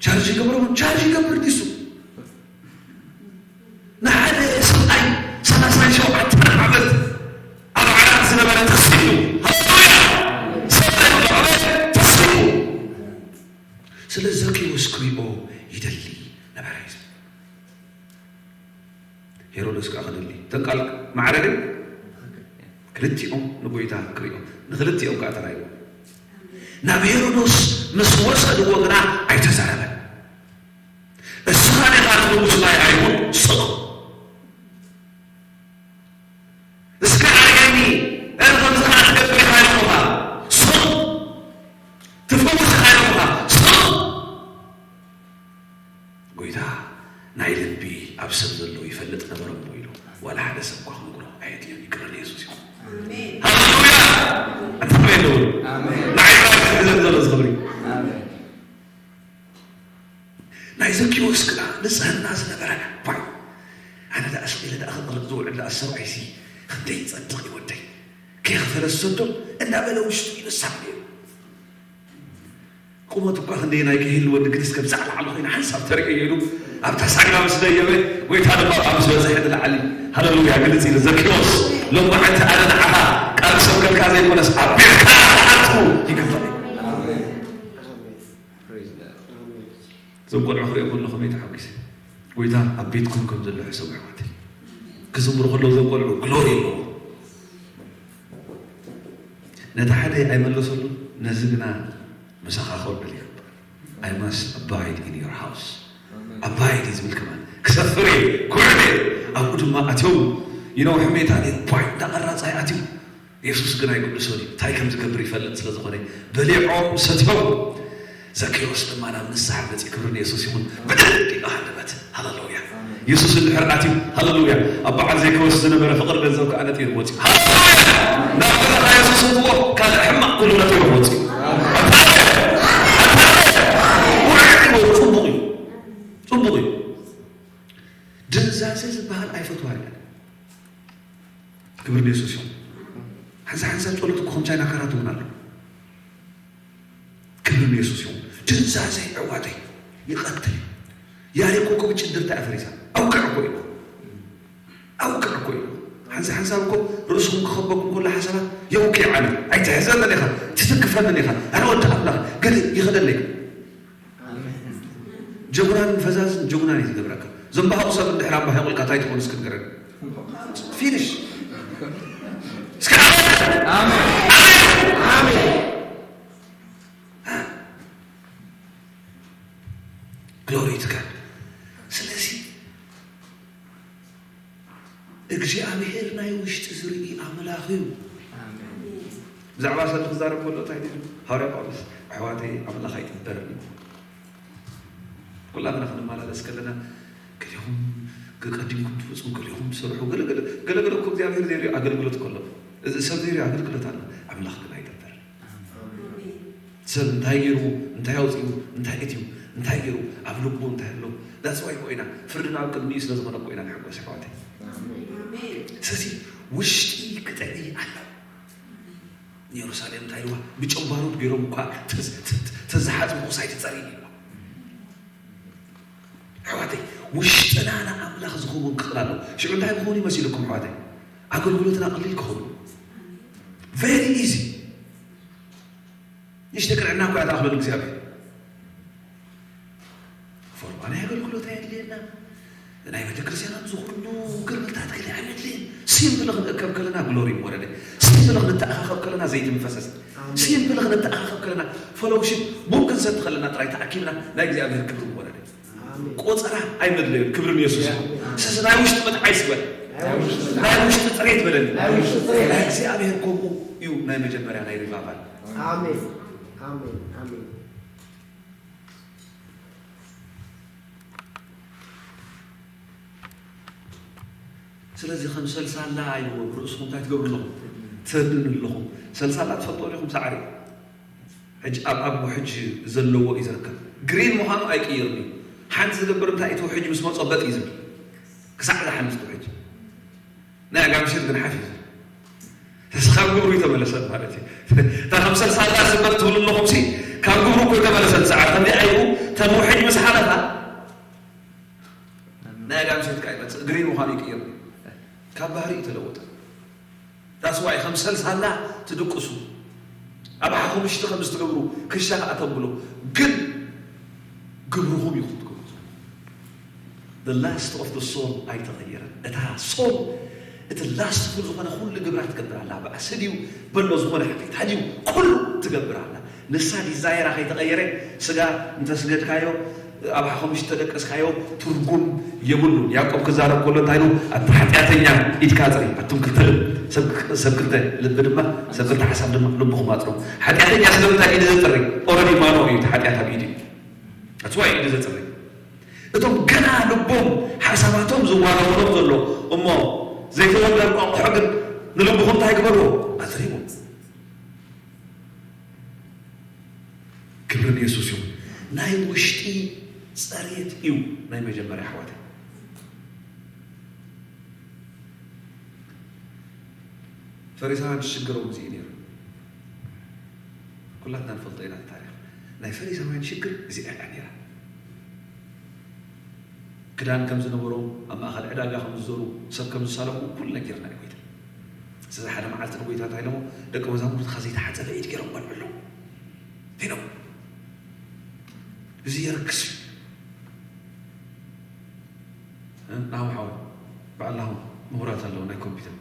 ቻርጅ ይገብሮ፣ ቻርጅ ይገብር ዲሱ? ንሓደ ሰብኣይ ሰላሳን ሸውዓተን ዓመት ኣብ ዓራት ዝነበረ ተሲኡ። ሃሌሉያ! ሰብኣይ ኣብ ዓራት ተሲኡ። ስለ ዘኬዎስ ክሪኦ ይደሊ ነበረ። ሄሮድስ ከኣ ክደሊ። እተን ቃል ማዕረ ግን ክልቲኦም ንጎይታ ክሪኦ። ንክልቲኦም ከኣ ተራእይዎ። ናብ ሄሮዶስ ምስ ወሰድዎ ግና ኣይተዛረበን። እስኻ ዲኻ እቲ ንጉስ ናይ ኣይሁድ? ስቕ። እስከ ኣርእየኒ፣ እ፣ ከምዚ ኸዓ ትገብር ኢኻ ኢሎምኻ። ስቕ። ትፈውስ ኢኻ ኢሎምኻ። ስቕ። ጎይታ ናይ ልቢ ኣብ ሰብ ዘሎ ይፈልጥ ነበረ እሞ ኢሉ ዋላ ሓደ ሰብ እኳ ክነግሮ ኣየድልዮን። ይቅረ ንየሱስ ይኹን። ኣሜን። ሃሌሉያ! ኣንታ ኣሜን በሉ። ኣሜን። ንዓይ ጥራይ ክሕግዘኒ ዘሎ ዝኽብሪ። ኣሜን። ናይ ዘኪዎስ ግና ንጽህና ዝነበረ ባይ። ኣነ ደኣ ስቕ ኢለ ደኣ ክቕልጥ ዝውዕል ደኣ ሰብኣይሲ ክንደይ ይጸድቕ እዩ ወደይ። ከየኽፈለ ዝሰዶ እናበለ ውሽጡ ይንሳሕ ነይሩ። ቁመት እኳ ክንደየናይ ከይህልወኒ ግን እስከ ብዛዕ ላዕሊ ኮይነ ሓንሳብ ተርእየ ኢሉ ኣብታ ሳግና ምስ ደየበ፣ ጎይታ ድማ ካብ ምስ በዝሐ ንላዕሊ፣ ሃሌሉያ፣ ግልጽ ኢሉ፣ ዘኪዎስ፣ ሎማዓንቲ ኣነ ንዓኻ ቃል ሰብከልካ ዘይኮነስ ኣብ ቤትካ ክኣቱ ይግባእ። እዞም ቆልዑ ክሪኦም ከለኹ ከመይ ተሓጒሰ። ጎይታ ኣብ ቤትኩም ከም ዘሎ ሕሰቡ ኣሕዋተይ። ክዝምሩ ከለዉ እዞም ቆልዑ ግሎሪ ኣለዎ። ነቲ ሓደ ኣይመለሰሉ፣ ነዚ ግና ምሳኻ ክውዕል ይግባእ። I must abide in your house። ኣባይድ እዩ ዝብል ከማን ክሰፍር እየ፣ ክውዕል እየ። ኣብኡ ድማ ኣትዮም ይነውሑ ሜታ እየ፣ ኳይ እንዳቐራጻይ ኣትዩ። የሱስ ግን ኣይግድሶን እዩ። እንታይ ከም ዝገብር ይፈልጥ ስለ ዝኾነ በሊዖም ሰትዮም። ዘኬዎስ ድማ ናብ ንስሓ መጺኡ፣ ክብሪ ንየሱስ ይኹን፣ ብድድ ኢሉ ሃለበት። ሃሌሉያ። የሱስ እንድሕር ኣትዩ፣ ሃሌሉያ፣ ኣብ በዓል ዘኬዎስ ዝነበረ ፍቕሪ ገንዘብ ከኣ ነጢሩ ወጺኡ። ሃሌሉያ። ናብ ገዛኻ የሱስ እትዎ ካልእ ሕማቕ ኩሉ ነጢሩ ወጺኡ። ኣታ፣ ኣታ፣ ውዕል እዩ፣ ጽቡቕ እዩ። ጽቡቕ እዩ። ድንዛዜ ዝበሃል ኣይፈትዋን እየ። ክብሪ ንየሱስ ይኹን። ሓንሳ ሓንሳ ጸሎት እኮ ከም ቻይና ካራት እውን ኣሎ። ክብሪ ንየሱስ ይኹን። ድንዛዜ ኣሕዋተይ ይቐትል እዩ። ያሬኮ እኮ ብጭድርታ እያ ፈሪሳ። ኣውቅዕ እኮ እዩ። ኣውቅዕ እኮ እዩ። ሓንሳ ሓንሳብ እኮ ርእስኹም ክኸበኩም ከሎ ሓሳባት የውቅዕ ኣነ። ኣይትሕዘንን ኢኻ፣ ትትንክፈንን ኢኻ። ኣነ ወዲ ኣምላኽ ገለ ይኸደለይ። ጀጉናን ፈዛዝን ጀጉናን እዩ ዝገብረካ። ዘንባሃቑ ሰብ እንድሕር ኣንባሂቑልካ እንታይ ትኾኑ እስኪ ንገረኒ። ፊኒሽ። እስኪ ኣሜን። ኣሜን። ኣሜን። ኣሜን። ግሎሪ ቱ ጋድ። ስለዚ እግዚኣብሔር ናይ እዩ። ብዛዕባ ሰብ ክዛረብ ከሎ እንታይ ኢሉ? ሃዋርያ ጳውሎስ፣ ኣሕዋተይ፣ ኣምላኽ ኣይጥበርን እዩ። ኩላትና ክንመላለስ ከለና፣ ገሊኹም ቀዲምኩም ትወፁ፣ ገሊኹም ትሰርሑ፣ ገለገለ ገለገለ እኮ እግዚኣብሔር ዘይሪኦ ኣገልግሎት ከሎ፣ እዚ ሰብ ዘይሪኦ ኣገልግሎት ኣሎ። ኣምላኽ ግን ኣይጥበርን። ሰብ እንታይ ገይሩ፣ እንታይ ኣውፂኡ፣ እንታይ እትዩ፣ እንታይ ገይሩ፣ ኣብ ልቡ እንታይ ኣሎ። ዳስ ዋይ ኮይና ፍርድና ኣብ ቅድሚኡ ስለ ዝኾነ ኮይና ንሕጎስ ኣሕዋተይ። ስለዚ ውሽጢ ክጥዒ ኣሎ። ንየሩሳሌም እንታይ ኢልዋ? ብጨንባሮት ገይሮም እኳ ተዝ- ተ- ተ- ተዝሓጽቡ ቁሳይ ትጸሪ ኢልዋ። ኣሕዋተይ፣ ውሽጥና ንኣምላኽ ዝኸውን ክኽእል ኣለዎ። ሽዑ እንታይ ክኸውን ይመሲልኩም ኣሕዋተይ? ኣገልግሎትና ቀሊል ክኸውን። ቨሪ ኢዚ። ንሽተ ቅንዕና እኳ እያ ትኣኽለሉ እግዚኣብሔር። ፎርማ ናይ ኣገልግሎት ኣየድልየና። ናይ ቤተክርስትያናት ዝኾኑ ግርምታት ገለ ኣይመድልን። ሲምፕል ክንእከብ ከለና ግሎሪ ይወረደ። ሲምፕል ክንተኣኻኸብ ከለና ዘይትንፈሰስ። ሲምፕል ክንተኣኻኸብ ከለና ፈሎውሽፕ ቡን ክንሰቲ ከለና ጥራይ ተኣኪብና ናይ እግዚኣብሔር ክብሪ ይወረደ። ቆፀራ ኣይመድለዮን። ክብርን የሱስ። ስስ ናይ ውሽጢ መጥዓይ ስበል። ናይ ውሽጢ ፅሬት በለኒ። ናይ እግዚኣብሔር ከምኡ እዩ ናይ መጀመርያ ናይ ሪቫይቫል። ኣሜን ኣሜን ኣሜን። ስለዚ ከም ሰልሳላ ኣይዎ ርእስኹም እንታይ ትገብሩ ኣለኹም? ትህድኑ ኣለኹም። ሰልሳላ ትፈልጦ ዲኹም? ሳዕሪ ሕጂ ኣብ ኣብ ውሕጅ ዘለዎ እዩ ዝርከብ። ግሪን ምዃኑ ኣይቅይርን እዩ። ሓንቲ ዝገብር እንታይ እቲ ውሕጅ ምስ መጾ በጥ እዩ ዝብል ክሳዕ ዝሓምስ እቲ ውሕጅ። ናይ ኣጋምሸት ግን ሓፊዙ ተስኻብ ግብሩ ይተመለሰ ማለት እዩ። እታ ከም ሰልሳላ ዝበር ትብሉ ኣለኹም ሲ ካብ ግብሩ እኮ ይተመለሰ። ሰዓት ከምዚ ኣይቡ ተን ውሕጅ ምስ ሓለፋ ናይ ኣጋምሸት ካ ይመጽእ ግሪን ምዃኑ ይቅይር። ካብ ባህሪ እዩ ተለወጠ። ዳስ ዋይ ከም ሰልሳላ ትድቅሱ ኣብ ሓሙሽተ ከም ዝትገብሩ ክሻ ከዓ ተብሎ ግን ግብርኹም ኢኹም ትገብሩ። The lust of the soul ኣይተቐየረን። እታ ሶል እቲ ላስትፉል ዝኾነ ኩሉ ግብራ ትገብር ኣላ። በኣሲ ድዩ በሎ ዝኾነ ሓጢኣት ድዩ ኩሉ ትገብር ኣላ። ንሳ ዲዛይራ ከይተቐየረ ስጋ እንተስገድካዮ ኣብ ሓሙሽተ ተደቀስካዮ ትርጉም የብሉን። ያዕቆብ ክዛረብ ከሎ እንታይ ኢሉ? ኣቲ ሓጢኣተኛ ኢድካ ጽሪ። ኣቱም ክልተ ልብ ሰብ ክልተ ልቢ ድማ ሰብ ክልተ ሓሳብ ድማ ልብኹም ኣጽሩ። ሓጢኣተኛ ስለ ምንታይ ኢዱ ዘጽሪ? ኦረዲ ማኖ እዩ እቲ ሓጢኣት ኣብ ኢዱ እዩ። ኣትዋ ኢዱ ዘጽሪ እቶም ገና ልቦም ሓሳባቶም ዝዋራወሮም ዘሎ እሞ ዘይተወልደ ኣቋቑሖ ግን ንልብኹም እንታይ ግበርዎ? ኣትሪቡ። ክብሪ ንየሱስ ይኹን። ናይ ውሽጢ ጸሬት እዩ ናይ መጀመርያ ኣሕዋተይ። ፈሪሳውያን ሽግሮም እዚ እዩ ነይሩ። ኩላትና ንፈልጦ ኢና ታሪክ ናይ ፈሪሳውያን ሽግር እዚኣ እያ ነይራ። ክዳን ከም ዝነበሮም ኣብ ማእኸል ዕዳጋ ከም ዝዞሩ ሰብ ከም ዝሳለሙ ኩሉ ነጊርና እዩ ጎይታ። ስለዚ ሓደ መዓልቲ ንጎይታ እንታይ ኢሎሞ ደቂ መዛሙርትኻ ዘይተሓፀበ ኢድ ገይሮም በልዑ ኣለዉ ኢሎም። እዚ የርክስ እዩ። ናሁ ሓወይ በዓል ናሁ ምሁራት ኣለዉ ናይ ኮምፒውተር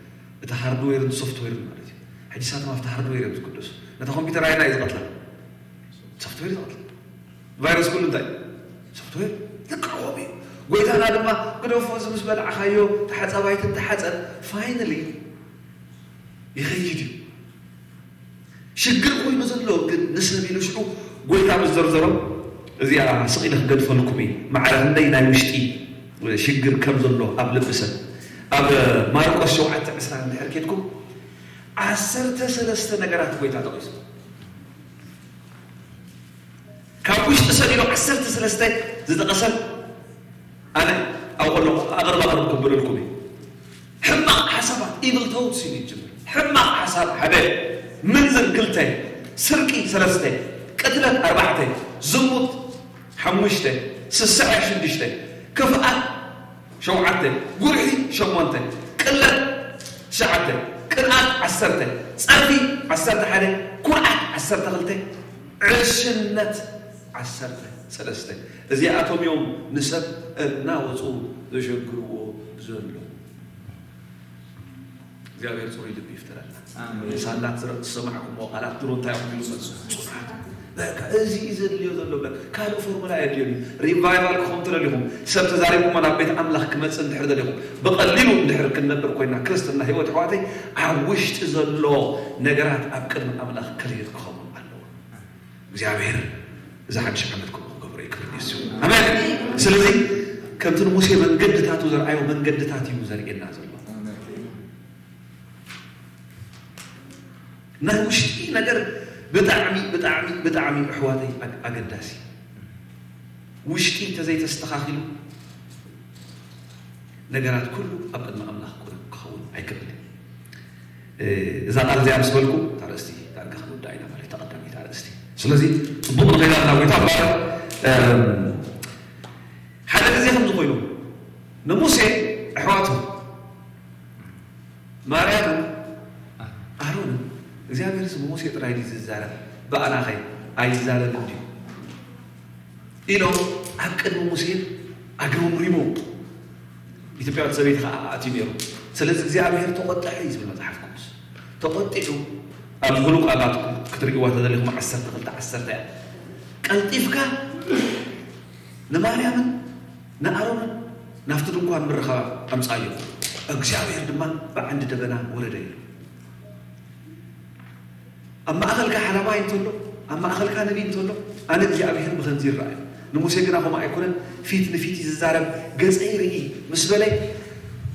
እቲ ሃርድዌርን ሶፍትዌርን ማለት እዩ። ሕጂ ሳቶም ኣብቲ ሃርድዌር እዮም ዝቅደሱ። ነታ ኮምፒውተር ኣይና እዩ ዝቀትላ ሶፍትዌር ይቐትል። ቫይረስ ኩሉ እንታይ ሶፍትዌር ልክዕዎም እዩ። ጎይታና ድማ ግደፎ እዚ ምስ በላዕኻዮ ተሓፃባይትን ተሓፀን ፋይናሊ ይኸይድ እዩ። ሽግር ኮይኑ ዘሎ ግን ንሰብ ኢሉ ሽዑ ጎይታ ምስ ዘርዘሮም እዚኣ ስቕ ኢለ ክገድፈልኩም እዩ። ማዕረ ክንደይ ናይ ውሽጢ ሽግር ከም ዘሎ ኣብ ልቢ ሰብ ኣብ ማርቆስ ሸውዓተ ዕስራ እንድሕር ኬድኩም ዓሰርተ ሰለስተ ነገራት ጎይታ ጠቒሱ ካብ ውሽጢ ሰብ ኢሉ ዓሰርተ ሰለስተ ዝጠቐሰን ኣነ ኣብ ከሎ ኣቕርብ ኣቕርብ ክብለልኩም እዩ። ሕማቕ ሓሳባት ኢብል ቶትስ እዩ ዝጅምር። ሕማቕ ሓሳብ ሓደ፣ ምንዝር ክልተ፣ ስርቂ ሰለስተ፣ ቅትለት ኣርባዕተ፣ ዝሙት ሓሙሽተ፣ ስስዐ ሽዱሽተ፣ ክፍኣት ሸውዓተ፣ ጉርሒ ሸሞንተ፣ ቅለት ትሽዓተ፣ ቅንኣት ዓሰርተ፣ ጸርፊ ዓሰርተ ሓደ፣ ኩርዓት ዓሰርተ ክልተ፣ ዕሽነት ዓሰርተ ሰለስተ። እዚኣቶም እዮም ንሰብ እናወፁ ዘሸግርዎ ዘሎ። እግዚኣብሔር ፅሩይ ልቢ ይፍጠረልና። ሳላት ዝሰማዕኩሞ ቃላት ድሮ እንታይ ኹም ኢሉ መፁ? ፅኑዓት። እዚ እዩ ዘድልዮ ዘሎ ብለ ካልእ ፎርሙላ የድልዮ እዩ። ሪቫይቫል ክኸውን ትደሊኹም፣ ሰብ ተዛሪብኩሞ ናብ ቤት ኣምላኽ ክመጽእ እንድሕር ደሊኹም፣ ብቐሊሉ እንድሕር ክንነብር ኮይና ክርስትና ህይወት ኣሕዋተይ፣ ኣብ ውሽጢ ዘሎ ነገራት ኣብ ቅድሚ ኣምላኽ ክሊር ክኸውን ኣለዎ። እግዚኣብሔር እዚ ሓድሽ ዓመት ከምኡ ክገብሮ ይክእል እዩ። ኣሜን። ስለዚ ከምቲ ንሙሴ መንገድታቱ ዘርኣዮ መንገድታት እዩ ዘርእየና ዘሎ። ናይ ውሽጢ ነገር ብጣዕሚ ብጣዕሚ ብጣዕሚ ኣሕዋተይ ኣገዳሲ። ውሽጢ እንተዘይተስተኻኺሉ ነገራት ኩሉ ኣብ ቅድሚ ኣምላኽ ክኸውን ኣይክእልን። እዛ ቃል እዚኣ ምስ በልኩ ታርእስቲ ዳርጋ ክንውዳ ኢና ማለት ተቐዳሚት ኣርእስቲ። ስለዚ ጽቡቕ ንኸይዳ ና ጎይታ እምበር ሓደ ግዜ ከምዚ ኮይኑ ንሙሴ ኣሕዋቱ ማርያምን ኣሮንን እግዚኣብሔር ምስ ሙሴ ጥራይ ድዩ ዝዛረብ? ብኣናኸይ ኣይዛረብን ድዩ ኢሎም ኣብ ቅድሚ ሙሴ ኣግረምሪሞም። ኢትዮጵያዊት ሰበይቲ ከዓ ኣትዩ ነይሩ። ስለዚ እግዚኣብሔር ተቆጥዐ እዩ ዝብል መፅሓፍ ቅዱስ። ተቆጢዑ ኣብ ዝብሉ ቃላት ክትርእይዋ ተደሊኹም ዓሰርተ ክልተ ዓሰርተ እያ። ቀልጢፍካ ንማርያምን ንኣሮንን ናብቲ ድንኳን ምርኻብ ኣምጻዮ። እግዚኣብሔር ድማ ብዓንዲ ደበና ወረደ ኢሉ። ኣብ ማእኸልካ ሓላማይ እንተሎ፣ ኣብ ማእኸልካ ነቢይ እንተሎ፣ ኣነ እግዚኣብሔር ብኸምዚ ይረኣዩ። ንሙሴ ግና ከምኡ ኣይኮነን፣ ፊት ንፊት እዩ ዝዛረብ፣ ገጸይ ርኢ ምስ በለ፣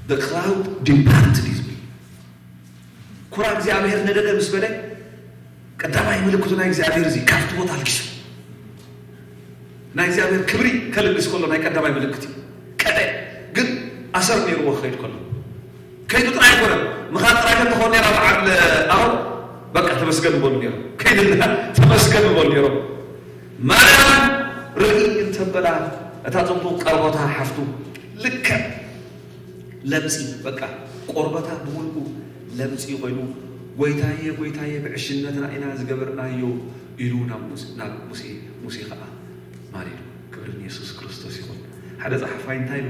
the cloud departed እዩ ዝብል። ኩራ እግዚኣብሔር ነደደ ምስ በለ ቀዳማይ ምልክቱ ናይ እግዚኣብሔር እዚ ካብቲ ቦታ ኣልጊሱ ናይ እግዚኣብሔር ክብሪ ከልግስ ከሎ ናይ ቀዳማይ ምልክት እዩ። ቀደ ግን ኣሰር ነይርዎ ክኸይድ ከሎ ከይዱ ጥራይ ኣይኮነን ምኻድ ጥራይ ከም ተኾን ነራ በዓል ኣሮን በቃ ተመስገን በሉ ነይሮም። ከይድና ተመስገን በሉ ነይሮም። ማርያም ርኢ እንተበላ እታ ጽቡቕ ቀርቦታ ሓፍቱ ልክዕ ለምጺ በቃ ቆርበታ ብምልኡ ለምጺ ኮይኑ ጎይታየ ጎይታየ ብዕሽነትና ኢና ዝገበርናዮ ኢሉ ናብ ሙሴ ሙሴ ከዓ ማሪዱ። ክብሪ ንየሱስ ክርስቶስ ይኹን። ሓደ ጸሓፋይ እንታይ ኢሉ?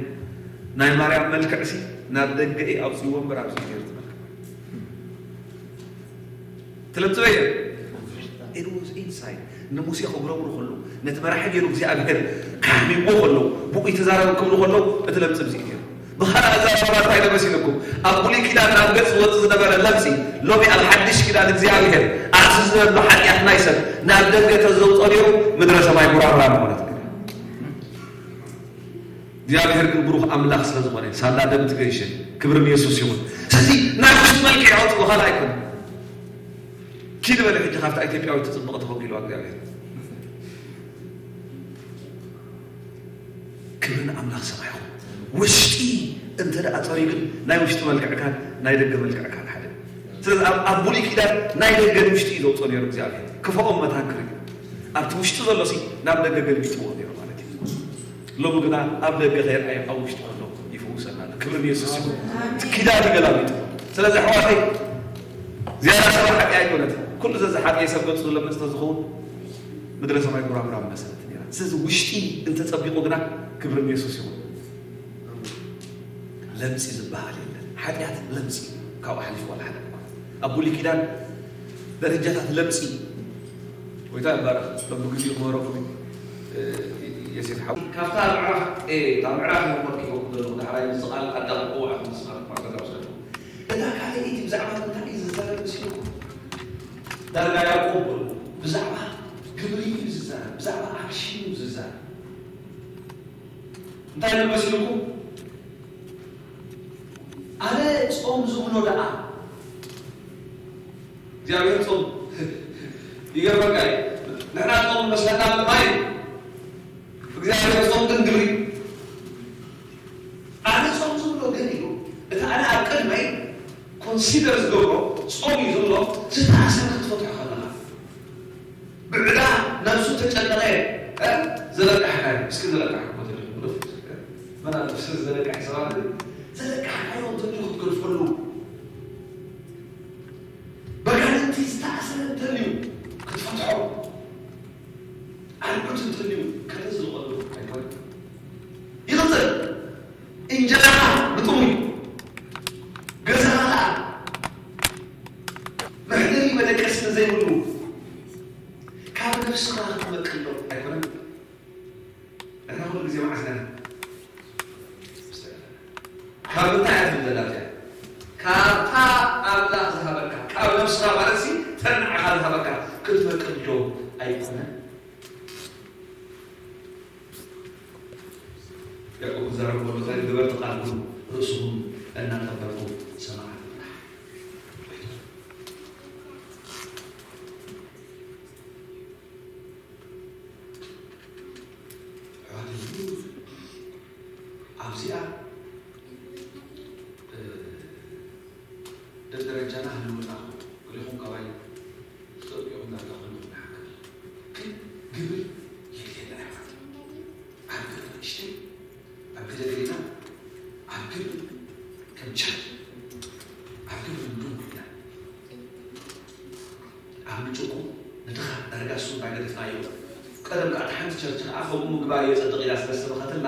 ናይ ማርያም መልክዕሲ ናብ ደገ እዩ ኣውፅእዎ እምበር ኣብዚ ገይሩ ትመልክዕ ትለምፅበየ ኢንሳይድ ንሙሴ ክጉረምሩ ከለዉ ነቲ መራሒ ገይሩ እግዚኣብሔር ካሕሚዎ ከለዉ ብኡ ይተዛረቡ ክብሉ ከለዉ እቲ ለምፂ ብዚ ገይሩ ብኻልእ ኣዛራርባ እንታይ ዶ መሲልኩም? ኣብ ብሉይ ኪዳን ናብ ገጽ ዝወጽእ ዝነበረ ለምጺ፣ ሎሚ ኣብ ሓድሽ ኪዳን እግዚኣብሔር ኣቲ ዝነበረ ሓጢኣት ናይ ሰብ ናብ ደገ ተዘውጾ ነይሩ፣ ምድረ ሰማይ ጉራምራም ኾነት። እግዚኣብሔር ግን ብሩኽ ኣምላኽ ስለ ዝኾነ ሳላ ደም ትገይሸ። ክብሪ ንየሱስ ይኹን። ስለዚ ናይ ውሽጢ መልክዕ ኣውጽኡ ካልእ ኣይኮነን። ኪድ በለ ሕጂ ካብታ ኢትዮጵያዊት ትጽብቕ ተኸቢልዋ እግዚኣብሔር። ክብሪ ንኣምላኽ ሰማይ ይኹን። ውሽጢ እንተ ደኣ ጸርዩ ግን ናይ ውሽጢ መልክዕካን ናይ ደገ መልክዕካን ሓደ። ስለዚ ኣብ ኣብ ብሉይ ኪዳን ናይ ደገን ውሽጢ እዩ ዘውጽኦ ነይሩ እግዚኣብሔር። ክፈኦም መታን ክርኢ ኣብቲ ውሽጢ ዘሎሲ ናብ ደገ ገልቢጥዎ ነይሩ ማለት እዩ። ሎሚ ግና ኣብ ደገ ከየርኣየ ኣብ ውሽጢ ከሎ ይፍውሰና ኣሎ። ክብሪ ንየሱስ ይኹን። እቲ ኪዳን እዩ ገላቢጡ። ስለዚ ኣሕዋተይ ዝያዳ ሰብ ሓጢኣ ኣይኮነትን። ኩሉ ዘዝሓጥየ ሰብ ገጹ ዝለምጽ ተዝኸውን ምድረ ሰማይ ጉራምራም መሰለት ነይራ። ስለዚ ውሽጢ እንተጸቢቑ ግና ክብሪ ንየሱስ ይኹን። ለምጺ ዝበሃል የለን። ሓጢኣት ለምጺ ካብኡ ሓሊፉ ዋላ ሓደ እኳ። ኣብ ብሉይ ኪዳን ደረጃታት ለምጺ ጎይታ ይባረኽ። በብግዚኡ ክመረኹ የሴፍ ሓው ካብታ ምዕራፍ ኤ እታ ምዕራፍ ነው ወርቂ ወቅዶ ዳሕራይ ምስቓል ኣዳም ቆዋዕ ምስቓል ማገዳ ወሰዱ እታ ካልኣይቲ ብዛዕባ እንታይ እዩ ዝዛረብ መሲልኩም? ዳርጋ ያዕቆብ በሉ ብዛዕባ ግብሪ እዩ ዝዛረብ፣ ብዛዕባ ኣክሽን እዩ ዝዛረብ። እንታይ ይብል መሲልኩም? ኣነ ጾም ዝብሎ ደኣ እግዚኣብሔር ጾም ይገርመካ እዩ። ንሕና ጾም መስለና ምጥማይ እዩ። እግዚኣብሔር ጾም ግን ግብሪ ኣነ ጾም ዝብሎ ግን ኢሉ እቲ ኣነ ኣብ ቅድመይ ኮንሲደር ዝገብሮ ጾም እዩ ዝብሎ ዝተኣሰረ ክትፈትሖ ከለኻ ብዕዳ ነብሱ ተጨነቐ ዘለቃሕካዮ እስኪ ዘለቃሕ መናፍስ ዘለቃሕ ሰባት ዘለቃሕካዮ እንተልዩ ክትገድፈሉ በጋንንቲ ዝተኣሰረ እንተልዩ ክትፈትሖ ኣልኩት እንተልዩ ከተ ዝቐሉ ኣይኮነ ይቕፅል እንጀራኻ ብጥሙይ ገዛኻ ከዓ መሕደሪ መደቀሲ ዘይብሉ ካብ ንስኻ ክትመቅሎ ኣይኮነን። ንሕና ኩሉ ግዜ መዓስ ኢና? ካብ ምንታይ እያ ትብል ዘላ እዚኣ? ካብታ ኣምላኽ ዝሃበካ፣ ካብ ነብስኻ ማለት ሲ ተን ንዓኻ ዝሃበካ ክትመቅል ዶ ኣይኮነን? ያዕቆብ ክዛረብ ከሎ እንታይ ግበር ተቃልኩም ርእስኹም እናጠበርኩም ሰማዕት ኣሕዋተይ ኣብዚኣ ደደረጃና ህልውና ገሊኹም ካባይ ትጠብቂኹም ዳርጋ ኮይንኩም ንሓክል ግን ግብር የድልየና ኣሕዋት ኣብ ገለ ንእሽተይ ኣብ ገለ ገሊና ኣብ ግብር ከም ቻል ኣብ ግብር ንዱ ኮይና ኣብ ምጭቁ ንድኻ ዳርጋ እሱ እንዳገደፍናዮ ቀደም ከዓ ሓንቲ ቸርች ከዓ ከምኡ ምግባር እዮ ፀድቕ ኢላ ስለዝሰበኸትልና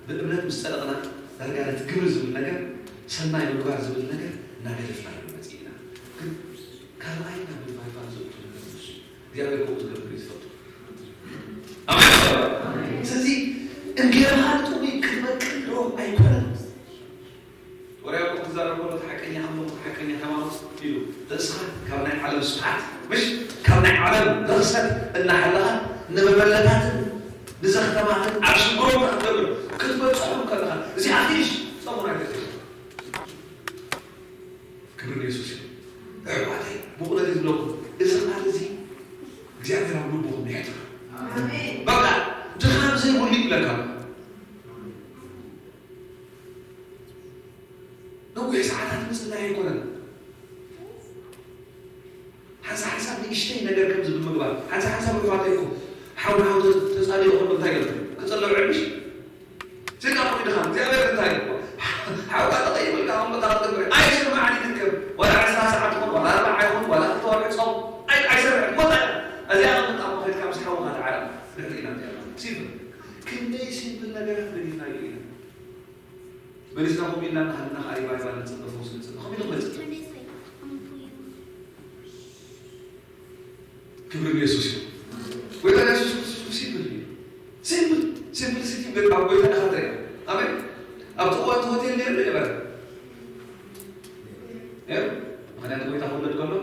ብእምነት ምስ ፀደቕና ዳርጋ ነቲ ግብር ዝብል ነገር ሰናይ ምግባር ዝብል ነገር እናገደፍናዮ መፂእና ግን ካልኣይ ናብ ሪቫይቫል ዘእቱ ነገር ንሱ እግዚኣብሔር ከምኡ ዝገብር እዩ ዝፈልጡ ስለዚ እንጌራኻ ንጥሙይ ክትመቅል ዶ ኣይኮነን ወርያው ክትዛረብ ከሎ እቲ ሓቀኛ ኣምልኾ እቲ ሓቀኛ ሃይማኖት ኢሉ ርእስኻ ካብ ናይ ዓለም ስብሓት ምሽ ካብ ናይ ዓለም ርኽሰት እናሓለኻ ንመበለታትን ንዘኽተማትን ኣብ ሽግሮም ክትገብር ክትበፅሖም ከለኻ እዚኣ ፊሽ ፀሙና ይገ ክብሪ ንየሱስ እዩ ኣሕዋተይ ብቑለት ዝብለኩም እዚ ቃል እዚ እግዚኣብሔር ኣብ ልብኹም ይሕጥር በቃ ድኻም ዘይብሉ ይብለካ ነዊሕ ሰዓታት ምፅላይ ኣይኮነን ሓንሳ ሓንሳብ ንእሽተይ ነገር ከምዚ ብምግባር ሓንሳ ሓንሳብ ርፋተይኩም ሓው ንሓው ተፃሊኦ ከሎ እንታይ ይገብር ክፀልዕ ዕብሽ ስጋ ኮይ ድኻ እግዚኣብሔር እንታይ ሓውካ ተቐይምልካ ከም ቦታ ክትገብር ኣይስማዕን ይትከብ ዋላ ዕስራ ሰዓት ይኹን ዋላ ኣርባዓ ይኹን ዋላ ክልተ ወርሒ ፆም ኣይሰርሕን ቦታ እዚኣ ምጣ ከድካ ምስ ሓውካ ተዓረቕ ንሕና ኢና እዚኣ ሲምፕል ክንደይ ሲምፕል ነገራት ገዲፍናዮ ኢና መሊስና ከምኡ ኢልና እናሃለና ከዓ ሪቫይቫል ንፅበ ፈውሲ ንፅበ ከመይ ኢሉ ክመፅእ ክብሪ ንየሱስ እዩ ጎይታ የሱስ ክርስቶስ ሲምፕል እዩ ሲምፕል ሲምፕል ሲቲ ግን ኣብ ጎይታ ኢኻ ትሪኣ ኣሜን ኣብቲ እዋን እቲ ሆቴል ነይሩ ነበረ ምክንያቱ ጎይታ ክውለድ ከሎ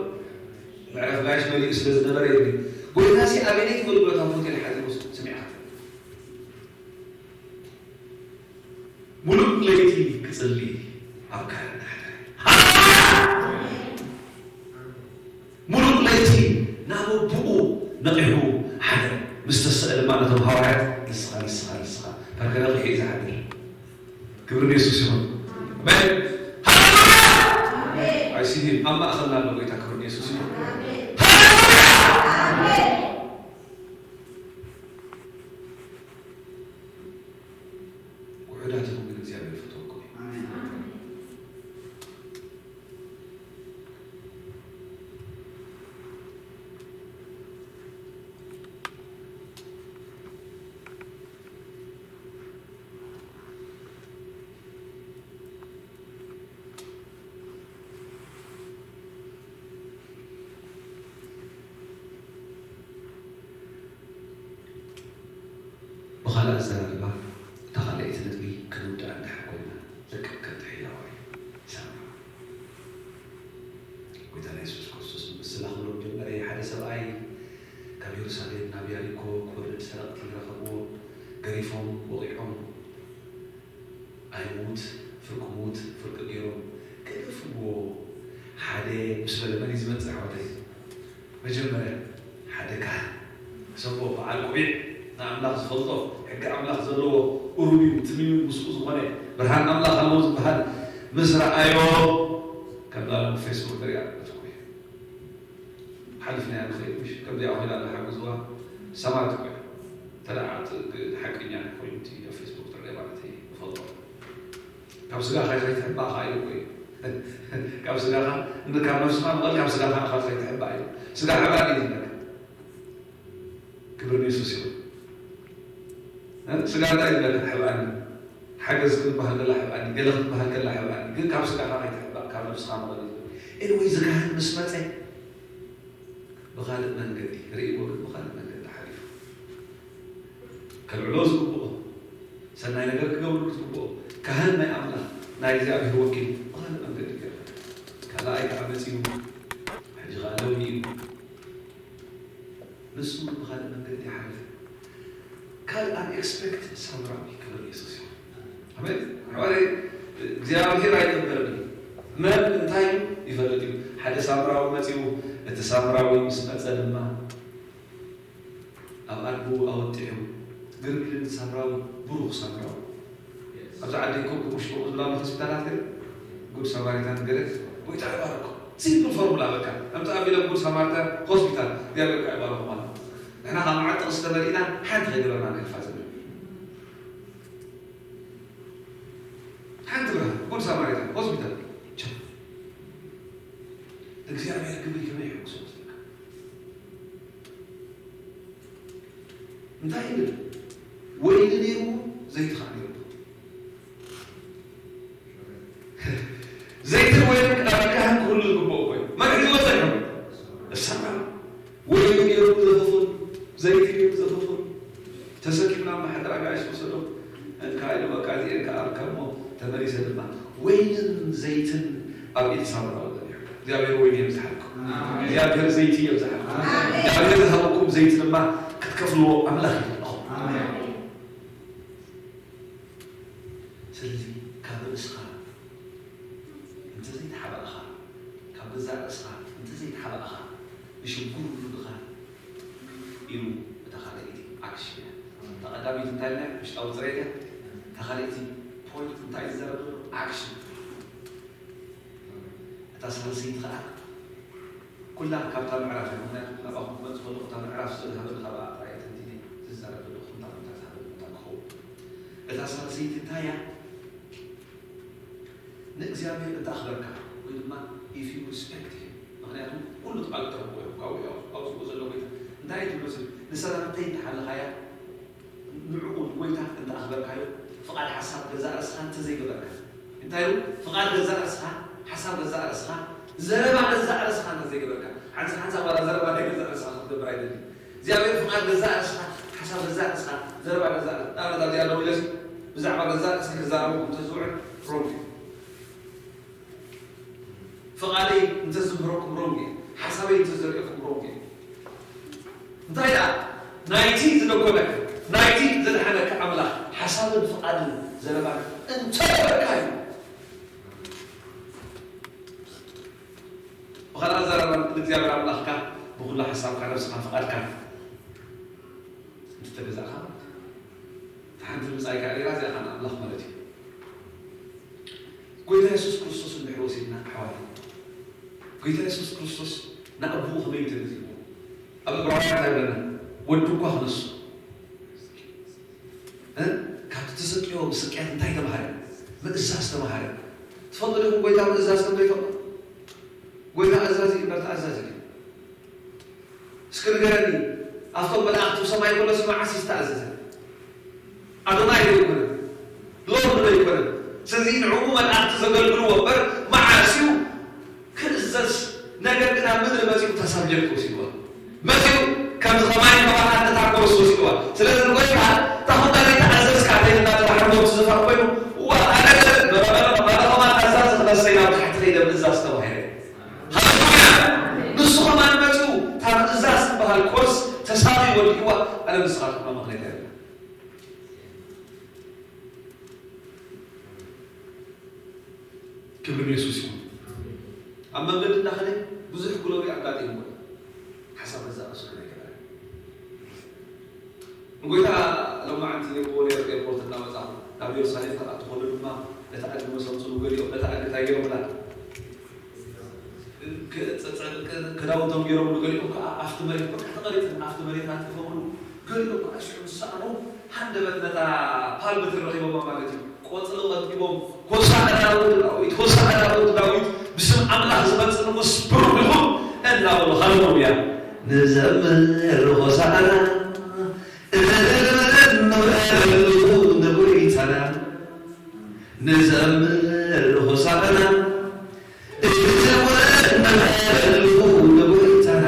መዕረፍ ጋሽ መሊኡ ስለ ዝነበረ ይብል ጎይታ ሲ ኣበየነይቲ ኣገልግሎት ኣብ ሆቴል ሓዲሩ ስሚዕካ ሙሉእ ለይቲ ክጽሊ ኣብ ካህን ሓደረ። ሙሉእ ለይቲ ናብ ኣቦኡ ነቒሑ ሓደረ። ምስ ተስአ ድማ ነቶም ሃዋርያት ንስኻ ንስኻ ንስኻ ፈርከ ነቒሑ እዩ ዝሓድር። ክብሪ ንየሱስ ይኹን። ኣሜን። ሃሌሉያ። ኣይሲሂን ኣብ ማእኸልና ኣሎ ጎይታ ክብሪ ንየሱስ ይኹን። ሃሌሉያ። ውሑዳት ኢኹም ግን እግዚኣብሔር ይፈትወኩም እዩ። ብኻልእ ኣዘራርባ እታ ካልኣይቲ ነጥቢ ክንውድኣ እንድሕር ኮይና ልክዕ ከምቲ ሕያዋይ ሳምራ ጎይታና የሱስ ክርስቶስ ንምስላ ክብሎም ጀመረ። ሓደ ሰብኣይ ካብ የሩሳሌም ናብ ያሪኮ ክወርድ ሰረቕቲ ረኸብዎ፣ ገሪፎም ወቒዖም ኣይሙት ፍርቂ ሙት ፍርቂ ገይሮም ገደፍዎ ሓደ ምስ በለ መን እዩ ዝመፅእ ኣሕዋተይ መጀመርያ ሓደ ካህን ሰቦ በዓል ቆቢዕ ንኣምላኽ ዝፈልጦ ሕጊ ኣምላኽ ዘለዎ ኡሩሚም ትሚምን ምስኡ ዝኾነ ብርሃን ኣምላኽ ኣለዎ ዝበሃል ምስ ረኣዮ ከም ላሎም ፌስቡክ ንሪኣ ኣለትኩ ሓሊፍናያ ንኸይድ ምሽ ከምዚኣ ኮይና ንሓግዝዋ ሰማዕቲ ኮይና ተደኣ ሓቀኛ ኮይኑ እቲ ኣብ ፌስቡክ ትረአ ማለት እዩ ንፈልጦ ካብ ስጋኻ ከይትሕባእ ከዓ ኢሉ እኮ እዩ ካብ ስጋኻ ካብ ነብስኻ መቐል ካብ ስጋኻ ኢኻ ከይትሕባእ ኢሉ ስጋ ሕባእ እዩ ዝብለካ ክብሪ ንየሱስ ይኹን ስጋ እንታይ ይብለካ ሕባእኒ ሓገዝ ክትበሃል ከላ ሕባእኒ ገለ ክትበሃል ከላ ሕባእኒ ግን ካብ ስጋኻ ከይትሕባእ ካብ ነብስኻ መቐል እዩ ዝብል ኤንወይ ዝካህን ምስ መፀ ብኻልእ መንገዲ ርእይዎ ግን ብኻልእ መንገዲ ሓደ ከልዕሎ ዝግብኦ፣ ሰናይ ነገር ክገብሩ ዝግብኦ፣ ካህን ናይ ኣምላኽ፣ ናይ እግዚኣብሔር ወኪል ብኻልእ መንገዲ ገይሩ። ካልኣይ ከዓ መጺኡ፣ ሕጂ ከዓ ለውጢ እዩ። ንሱ እውን ብኻልእ መንገዲ ሓለፈ። ካልእ ኣንኤክስፔክትድ ሳምራዊ ክብር የሱስ ይኹን። ኣሜን። ኣሕዋተይ፣ እግዚኣብሔር ኣይጥበብን። መን እንታይ እዩ ይፈልጥ እዩ። ሓደ ሳምራዊ መጺኡ፣ እቲ ሳምራዊ ምስ መጸ ድማ ኣብ ኣድብኡ ኣወጢሑ፣ ግርግልን ሳምራዊ፣ ብሩኽ ሳምራዊ። ኣብዚ ዓዲ እኮ ብቁሽቁ ዝብላ ሆስፒታላት ግን ጉድ ሳማሪታን ገለ ጎይታ ይባርኮ። ሲምፕል ፎርሙላ በቃ። ከምዚ ኣቢሎም ጉድ ሳማሪታን ሆስፒታል እግዚኣብሔር እኮ ይባርኮ ማለት። ንሕና ካብ መዓት ጥቕሲ ተመሊእና ሓንቲ ከይገበርና ንሕልፋ ዘለና። ሓንቲ ብርሃን ጉድ ሳማሪታን ሆስፒታል። ቻው። እግዚኣብሔር ግብሪ ከመይ ይሕጉሶ መስለካ? እንታይ ይብል? ወይኒ ነይሩ፣ ዘይቲ ከዓ ነይሩ። ዘይትን ወይንን ኣብ ካህን ክህሉ ዝግብኦ ኮይኑ፣ መን ሒዝዎ ጸኒሑ? እሳማ። ወይኒ ነይሩ ዘፈፉን፣ ዘይቲ ነይሩ ዘፈፉን። ተሰኪምና ማሕደር ኣጋይሽ ወሰዶ። እንካ ኢሉ በቃ እዚኤን ከዓ ኣርከብሞ፣ ተመሊሰ ድማ ወይንን ዘይትን ኣብ ኢድ ሳሙኤል ጸኒሑ። እግዚኣብሔር ወይኒ የብዝሓልኩም። ኣሜን። እግዚኣብሔር ዘይቲ የብዝሓልኩም። ኣሜን። እግዚኣብሔር ዝሃበኩም ዘይቲ ድማ ክትከፍልዎ ኣምላኽ ይፈልኹም። ኣሜን። ስለዚ ካብ ርእስኻ እንተዘይተሓባእኻ፣ ካብ ገዛእ ርእስኻ እንተዘይተሓባእኻ፣ ንሽጉር ውሉድኻ ኢሉ እታ ካልኣይቲ ኣክሽን እያ። እታ ቀዳመይቲ እንታይ ኢልና? ውሽጣዊ ጽሬት እያ። እታ ካልኣይቲ ፖይንት እንታይ እዩ ዝዛረብ ዘሎ? ኣክሽን። እታ ሳልሰይቲ ኸኣ ኩላ ካብታ ምዕራፍ እያ። ምኽንያቱ ናባኹም ክመጽእ ከለኹ እታ ምዕራፍ ስለ ዝሃበኒ ካብኣ ጥራይ እየ ተንቲነ ዝዛረብ ዘለኹ። ኩንታ ኩንታ ዝሃበኒ ኩንታ ክኸውን። እታ ሳልሰይቲ እንታይ እያ? ንእግዚኣብሔር እንተ ኣኽበርካ ወይ ድማ if you respect him፣ ምኽንያቱ ኩሉ ቃል እትረኽቦ እዮም። ካብኡ እዩ ኣውፅኦ ዘሎ ጎይታ። እንታይ እዩ ትብሎ? ንሰላምተይ እንተሓለኻያ ንዕኡ ንጎይታ እንተ ኣኽበርካዮ፣ ፍቓድ ሓሳብ ገዛእ ርእስኻ እንተዘይገበርካ። እንታይ እዩ? ፍቓድ ገዛእ ርእስኻ፣ ሓሳብ ገዛእ ርእስኻ፣ ዘረባ ገዛእ ርእስኻ እንተዘይገበርካ። ሓንሳ ሓንሳ ዋላ ዘረባ ናይ ገዛእ ርእስኻ ክትገብር ኣይደልን። እግዚኣብሔር ፍቓድ ገዛእ ርእስኻ፣ ሓሳብ ገዛእ ርእስኻ፣ ዘረባ ገዛእ ርእስኻ። ንኣብነት ኣብዚኣ ደው ኢለሲ ብዛዕባ ገዛእ ርእሰይ ክዛረበኩም እንተዝውዕል ሮንግ እዩ። ፍቓደይ እንተዝምህረኩም ሮንግ እየ። ሓሳበይ እንተዘርእየኩም ሮንግ እየ። እንታይ ደኣ? ናይቲ ዝደኮነካ፣ ናይቲ ዘድሓነካ ኣምላኽ ሓሳብን ፍቓድን ዘረባን እንተነበርካ እዩ። ብኻልእ ኣዘራርባ ንእግዚኣብሔር ኣምላኽካ ብኹሉ ሓሳብካ፣ ነብስኻ፣ ፍቓድካ እንተተገዛእካ ማለት እዩ። እታ ሓንቲ ድምፂ ኣይከኣል ኢላ፣ እዚኣ ኸዓ ንኣምላኽ ማለት እዩ። ጎይታ የሱስ ክርስቶስ እንድሕር ወሲድና፣ ኣሕዋት፣ ጎይታ የሱስ ክርስቶስ ንኣቦኡ ከመይ እዩ ተገዚእዎ? ኣብ ዕብራውያን እንታይ ይብለና? ወዱ እኳ ክነሱ፣ እ? ካብቲ ተሰቅዮ ብስቅያት እንታይ ተማሃረ? ምእዛዝ ተማሃረ። ትፈልጡ ዲኹም ጎይታ ምእዛዝ ከም ዘይፈልጦ? ጎይታ ኣዛዚ እዩ እምበር ተኣዛዚ ድዩ? እስኪ ንገረኒ፣ ኣብቶም መላእኽቲ ብሰማይ ከሎሲ መዓስ እዩ ዝተኣዘዘ? ኣዶናይ ዶ ኣይኮነን? ሎርድ ዶ ኣይኮነን? ስለዚ ንዕኡ መላእኽቲ ዘገልግልዎ እምበር መዓስ እዩ ክእዘዝ? ነገር ግን ኣብ ምድሪ መጺኡ እታ ሳብጀክት ወሲድዋ። መጺኡ ከምዚ ከማይ ንባኻት ነታ ኮርስ ወሲድዋ። ስለዚ ንጎይታ እታ ኩላ ዘይተኣዘዝካ ተይልና ጥራሕ እሞ ዝፈር ኮይኑ፣ እዋ፣ ኣነ መረቐ መረቐ ኣዛዚ ክነሰይ ናብ ታሕቲ ከይደ ምእዛዝ ተባሂለ። ሃሌሉያ! ንሱ ከማን መጺኡ እታ ምእዛዝ ትበሃል ኮርስ ተሳቒ ወዲእዋ፣ ኣነ ንስኻትኩም መኽለያ የብልና። ክብሪ ንየሱስ ይኹን። ኣብ መንገዲ እንዳኸደ ብዙሕ ግሎሪ ኣጋጢምዎ እዩ። ሓሳብ ገዛእ ርእሱ ከመይ ገበረ? ንጎይታ ሎማዓንቲ ኔርዎ ኔሩ ኤርፖርት እናወጻኹ ናብ የሩሳሌም ክትኣቱ ከሎ ድማ ነቲ ኣድጊ መሰምስሉ ገሊኦም ነቲ ኣድጊ እንታይ ገይሮምላ? ክ-፣ ጸ-፣ ጸ-፣ ክ-፣ ክዳውንቶም ገይሮምሉ፣ ገሊኦም ከዓ ኣብቲ መሬት በቃ ተቐሪጽን ኣብቲ መሬት ኣንጢፎምሉ፣ ገሊኦም ከዓ ሽዑ ምስ ሰኣኑ ሃንደበት ነታ ፓልም ትሪ ረኺቦማ ማለት እዩ። ቆጽሊ ቀንጢቦም፣ "ሆሳዕና ወዲ ዳዊት፣ ሆሳዕና ወዲ ዳዊት፣ ብስም ኣምላኽ ዝመጽእ ንጉስ ብሩኽ ይኹን" እናበሉ፣ ሃሌሉያ፣ ንዘምር ሆሳዕና፣ እልል እንበለሉ ንጎይታና፣ ንዘምር ሆሳዕና፣ እልል እንበለሉ ንጎይታና።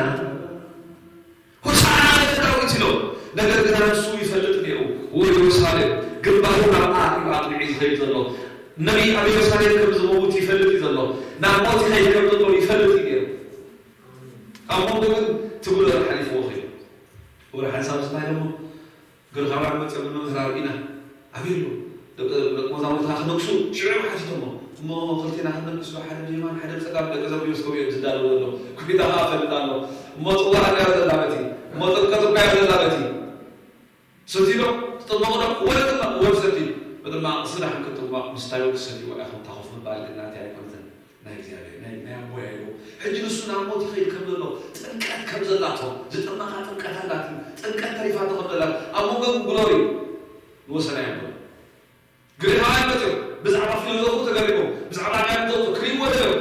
ሆሳዕና ለዳዊት ኢሎም። ነገር ግን ንሱ ይፈልጥ ነይሩ፣ ነቢይ ኣብ የሩሳሌም ከም ዝመውት ይፈልጥ እዩ ዘሎ። ናብ ሞት ይኸይድ ከም ዘሎ ይፈልጥ እዩ ነይሩ። ኣብ መንጎ ግን እቲ ጉደር ሓሊፍዎ ኸይዱ። ወረ ሓንሳብ እንታይ ደሞ ግርኻባን መፅኦም ንመምህር ኣርኢና ኣበይ ኣሎ? ደቂ ደቂ መዛሙርትኻ ክነግሱ ሽዑ ሓቲቶሞ። እሞ ክልቴና ክንነግስ ዶ? ሓደ ብየማን ሓደ ብፀጋም? ደቂ ዘብዴዎስ ከምኡ እዮም ዝዳለዉ ዘለዉ። ኩቢታ ኸዓ ፈልጥ ኣሎ። እሞ ፅዋዕ እያ ዘላ በቲ እሞ ጥምቀት እኳ እያ ዘላ በቲ ሰትዩ ዶ ትጥመቑ ዶ? ወለ ድማ ወል ሰትዩ በጥማቕ ስራሕ ክትጥመቕ ምስታዩ ክትሰትይዎ ኢኹም። ታኾፍ ምባል ግን ናተይ ኣይኮነትን፣ ናይ እግዚኣብሔር፣ ናይ ናይ ኣቦይ ኢሉ። ሕጂ ንሱ ናብ ሞት ይኸይድ ከም ዘሎ፣ ጥምቀት ከም ዘላቶ፣ ዝጥመቓ ጥምቀት ኣላት እዩ። ጥምቀት ተሪፋቶ ከም ዘላ ኣብ መንጎ ግሎሪ ንወሰናይ ኣሎ። ግሪኻውያን መፅኦም ብዛዕባ ፊሎዞፉ ተገሪሞም፣ ብዛዕባ ኣጋንንቱ ክሪእዎ ደለዮም።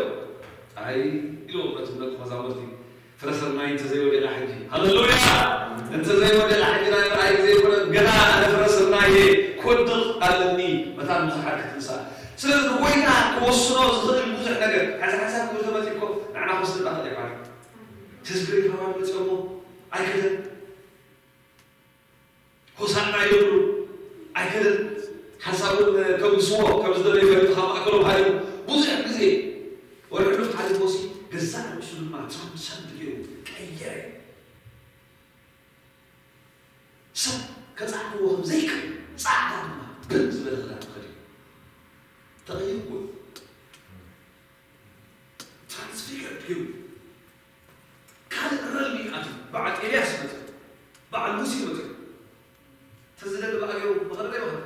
ኣይ ኢሎም ነቶም ደቂ መዛሙርቲ፣ ፍረ ስርናይ እንተዘይወዲቓ ሕጂ፣ ሃለሉያ! እንተዘይወዲቓ ሕጂ ናይ ምርኣይ ግዜ ኣይኮነን። ገና ኣነ ፍረ ስርናይ እየ፣ ክወድቕ ኣለኒ፣ መታን ብዙሓት ክትንሳእ። ስለዚ ንጎይታ ክወስኖ ዝኽእል ብዙሕ ነገር፣ ሕዚ ሓንሳብ ክብል ተመጺእኮ፣ ንዓና ክወስደና ክእል እዩ ማለት። ስለዚ ግሪኻውያን መጺኦሞ ኣይከደን። ሆሳዕና ይብሉ ኣይከደን። ሓንሳብ እውን ከብግስዎ ከም ዝደለዩ ፈሊጡ ካብ ማእከሎም ሃዲሙ ብዙሕ ግዜ ወርሒ ሉፍ ሓሊፎሲ ገዛእ ርእሱ ድማ ትራንስፈርም ገይሩ ቀየረ። ሰብ ከጻዕቅዎ ከም ዘይክእል ጻዕዳ ድማ ብን ዝበለ ክዳን ተኸዲኑ ተቐይሩ። ትራንስፊገርድ ገይሩ ካልእ ረልሚ ኣትዩ። በዓል ኤልያስ መፅኡ፣ በዓል ሙሴ መፅኡ። ተዝደሊ ብኣገሩ መኸረ ዶ ይኸደ?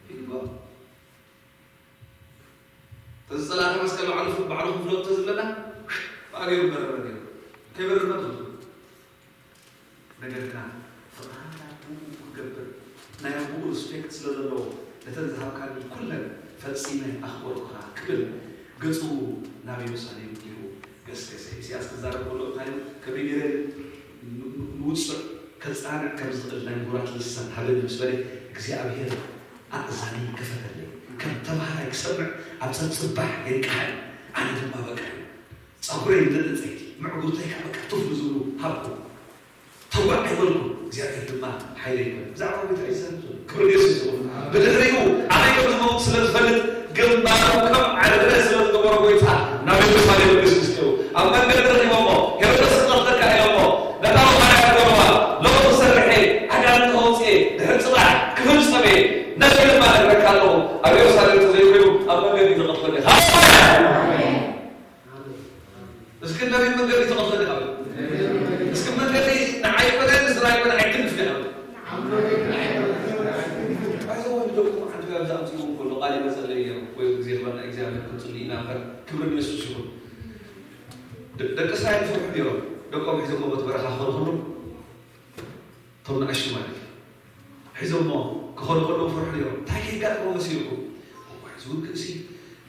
ይግባእ። ተዝፀላእካ መስቀል ባዕሉ ባዕሉ ክፍለጥ ተዝብለና ብኣገሩ በረረ ነይሩ። ከይበርር መጥቶ። ነገር ግና ፍቕሪ ኣቦኡ ክገብር ናይ ኣቦኡ ሪስፔክት ስለ ዘለዎ ነተን ዝሃብካኒ ኩለን ፈጺመ ኣኽበርኩኻ ክብል ገጹ ናብ የሩሳሌም ገይሩ ገስገሰ። ኢሳያስ ክዛረብ ከሎ እንታይ ኢሉ? ከመይ ገይረ ን- ን- ንውጹዕ ከጻንዕ ከም ዝኽእል ናይ ምሁራት ልሳን ሃበኒ ምስ በለ እግዚኣብሔር ኣእዛነይ ከፈተለይ። ከም ተምሃራይ ክሰምዕ ኣብ ጸብጽባሕ የንቅሓኒ። ኣነ ድማ በቃ እዩ ጸጉረይ ንዕንጸይቲ ምዕጉርተይ ከዓ በቃ ቱፍ ንዝብሉ ሃብኩ። ተጓዕ ኣይበልኩን፣ እግዚኣብሔር ድማ ሓይለይ ይበል። ብዛዕባ ጎይታ እዩ ዝዛረብ ዘሎ። ክብሪ ንየሱስ ይኹን። ብድሕሪኡ ኣበይ ከም ዝመውት ስለ ዝፈልጥ ግንባሩ ከም ዓረረ ስለ ዝገበሮ ጎይታ ናብ የሩሳሌም ገስግስዎ። ኣብ መንገዲ ረኺቦሞ ሄሮደስ ክቐትለካ ኢሎሞ ነታ ወኻርያ ክገርዋ ሎሚ ክሰርሐ ኣጋንንቲ ከውፅኤ ድሕሪ ፅባሕ ክፍፀም እየ ነቢይ ድማ ነግረካ ኣለኹ ኣብ የሩሳሌም ተዘይኮይኑ ኣብ መንገዲ ተቐትለኒ። ሃሌሉያ! እስኪ ነቢይ መንገዲ ተቐትሎ ዲኻ? እስኪ መንገዲ ንዓይ ኮነ ንስድራይ ኮነ ኣይትንፍ ዲኻ? ኣይዞ ወዲ ደቁ ሓንቲ ጋር ዝኣምፅኡ ከሎ ቃል ይመፀለይ ነይሩ ወይ ግዜ ዝበልና እግዚኣብሔር ክንፅሊ ኢና እምበር ክብሪ ንየሱስ ይኹን። ደ- ደቂ እስራኤል ይፈርሑ ነይሮም። ደቆም ሒዞም በቲ በረኻ ክኾኑ ከሎ እቶም ንኣሽቱ ማለት እዩ። ሒዞሞ ክኾኑ ከለዉ ፈርሑ ነይሮም። እንታይ ከየጋጥሞም መሲልኩም? እዋይ፣ እዚ ውግእ እዚ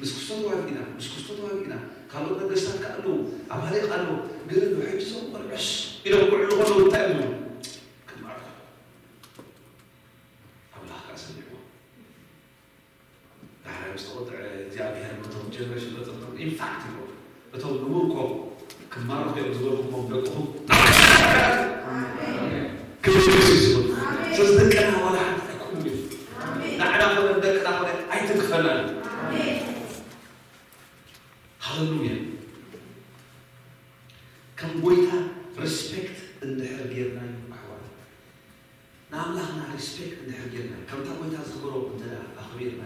ምስ ክስቶ ተዋጊእና፣ ምስ ክስቶ ተዋጊእና፣ ካልኦት ነገስታት ከኣ ኣለዉ፣ ኣማሌቕ ኣሎ፣ ግን እንዶ ሕጂ እዞም ቆልዑስ ኢሎም ክውዕሉ ከለዉ እንታይ እዮም ዝብሉ? ክማርኹ። ኣምላኽ ከኣ ሰሚዕዎ። ዳሕራይ ምስ ተቖጥዐ እግዚኣብሔር ነቶም ጀነሬሽን በጸብቶም ኢንፋክት ይብሎ እቶም ንምርኮ ክማረኹ እዮም ዝበልኩሞም ደቅኹም ክብሪ የሱስ ይኹን። ስለዚ ደቅና ዋላ ሓንቲ ኣይኮኑን እዮም። ንዓና ኮነ ንደቅና ኮነ ኣይትንክፈና እዩ። ሃሌሉያ። ከም ጎይታ ሪስፔክት እንድሕር ጌርናዮ ኣሕዋት ንኣምላኽና ሪስፔክት እንድሕር ጌርና ከምታ ጎይታ ዘኽበሮ እንተ ኣኽቢርና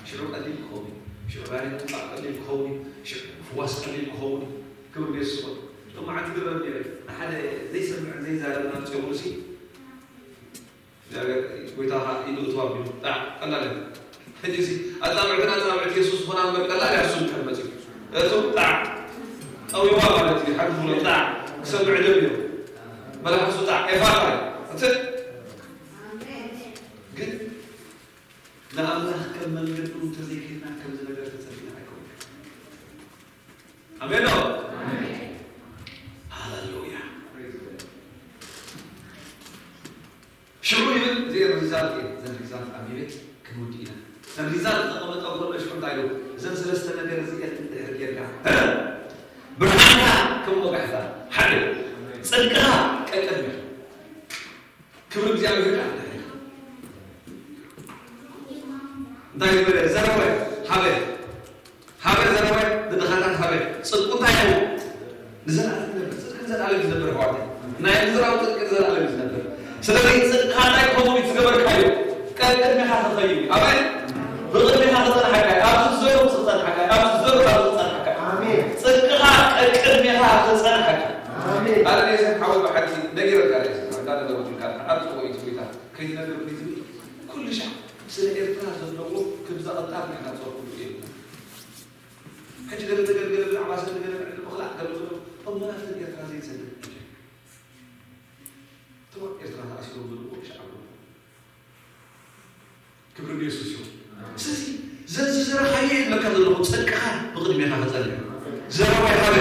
ሽዑ ቀሊል ክኸውን እዩ። ሽዑ ባርያ ምውፃእ ቀሊል ክኸውን እዩ። ሽዑ ምፍዋስ ቀሊል ክኸውን እዩ። ክብሪ ንየሱስ ይኹን። ሎማዓንቲ ገረብ ነይረ ንሓደ ዘይሰምዕን ዘይዛረብን ኣምፅኦምሉ ሲ እግዚኣብሔር ጎይታ ኢዱ እትዋ ቢሉ ጣዕ ቀላል እዩ። ሕጂ እዚ ኣጻብዕትን ኣጻብዕት የሱስ ዝኾና እምበር ቀላል እያ። እሱ እንድሕር መፂኡ እቱ ጣዕ ጠዊዋ ማለት እዩ። ሓንቲ ብሎ ጣዕ ክሰምዕ ደልዮ መላሓሱ ጣዕ ኤፋታ እዩ። እቲ ግን ንኣምላኽ ከም መንገዱ እንተዘይከድና ከምዚ ነገር ተጸቢና ኣይኮነ። ኣሜን ዶ? ሃሌሉያ። ሽዑ ይብል እዚኤን ሪዛልት እየን። እዘን ሪዛልት ኣንቢበ ክንውዲ ኢና። እዘን ሪዛልት ተቐመጠ ከሎ ሽዑ እንታይ ኢሉ? እዘን ሰለስተ ነገር እዚኤን እንድሕር ጌርካ ብርሃንካ ከም ወጋሕታ ሓደ ጽድቅኻ ቀቀድሚኻ ክብሪ እግዚኣብሔር ከዓ እንታይ ዝበለ ዘረወ ሃበ ናይ ምድራዊ ጽድቂ ንዘለኣለም እዩ ዝነብር። ስለዚ ጽድቅኻ እንታይ ክኸውን እዩ? ዝገበርካዮ ቀቅድሜኻ ክኸይድ እዩ። ኣሜን። ብቕድሜኻ ክጸንሓካ እዩ። ኣብዚ ዝዘሩ ክጸንሓካ እዩ። ኣብዚ ዝዘሩ ኣብዚ ክጸንሓካ እዩ። ኣሜን። ጽድቅኻ ቀቅድሜኻ ክጸንሓካ እዩ። ኣሜን። ኣነ ኔሰን ሓወይ ብሓቂ ነጊረካ ኔሰን፣ እንዳ ነገርኩልካ፣ ኣብ ጽውዒት ጎይታ ከይትነግር ከይትብል፣ ኩሉ ሻዕ ስለ ኤርትራ ዘለዎ ክብዛ ቐጣር ንሕና ጸርኩሉ እዩ። ሕጂ ገለ ተገልገለ ብዛዕባ ሰብ ገለ ምዕሊ ምኽላእ ገለ ዘሎ፣ እሞ ናብተን ኤርትራ ዘይንሰደድ እቶም ኣብ ኤርትራ ተኣሲሮም ዘለዉ ሻዕብ ኣለዉ። ክብሪ ንየሱስ ይኹን። ስለዚ ዘዚ ዝዘራኻዮ የድለካ ዘለኹ ጽድቅኻ ብቕድሜኻ ክጸንሕ። ዘረባይ ሃበ፣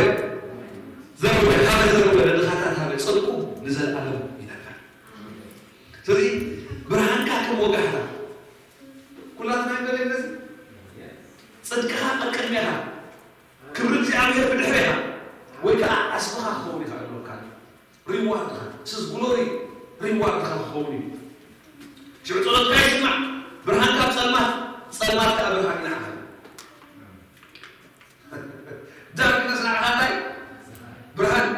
ዘረባይ ሃበ፣ ዘረባይ ለድኻታት ሃበ፣ ጽድቁ ንዘለኣለም ይነብር። ስለዚ ብርሃንካ ከም ወጋሕታ ኩላትና ይደለ ነዚ ጽድቅኻ ቀቅድሜኻ ክብሪ እግዚኣብሔር ብድሕሬኻ ወይ ከዓ ዓስብኻ ክኸውን ይኽእል ኣሎ። ሪዋርድኻ ስዝ ግሎሪ ሪዋርድኻ ክኸውን እዩ። ሽዑ ጸሎትካ ይስማዕ። ብርሃን ካብ ጸልማት፣ ጸልማት ከዓ ብርሃን ይንዓኻ። ዳርክነስ ንዓኻ እንታይ? ብርሃን።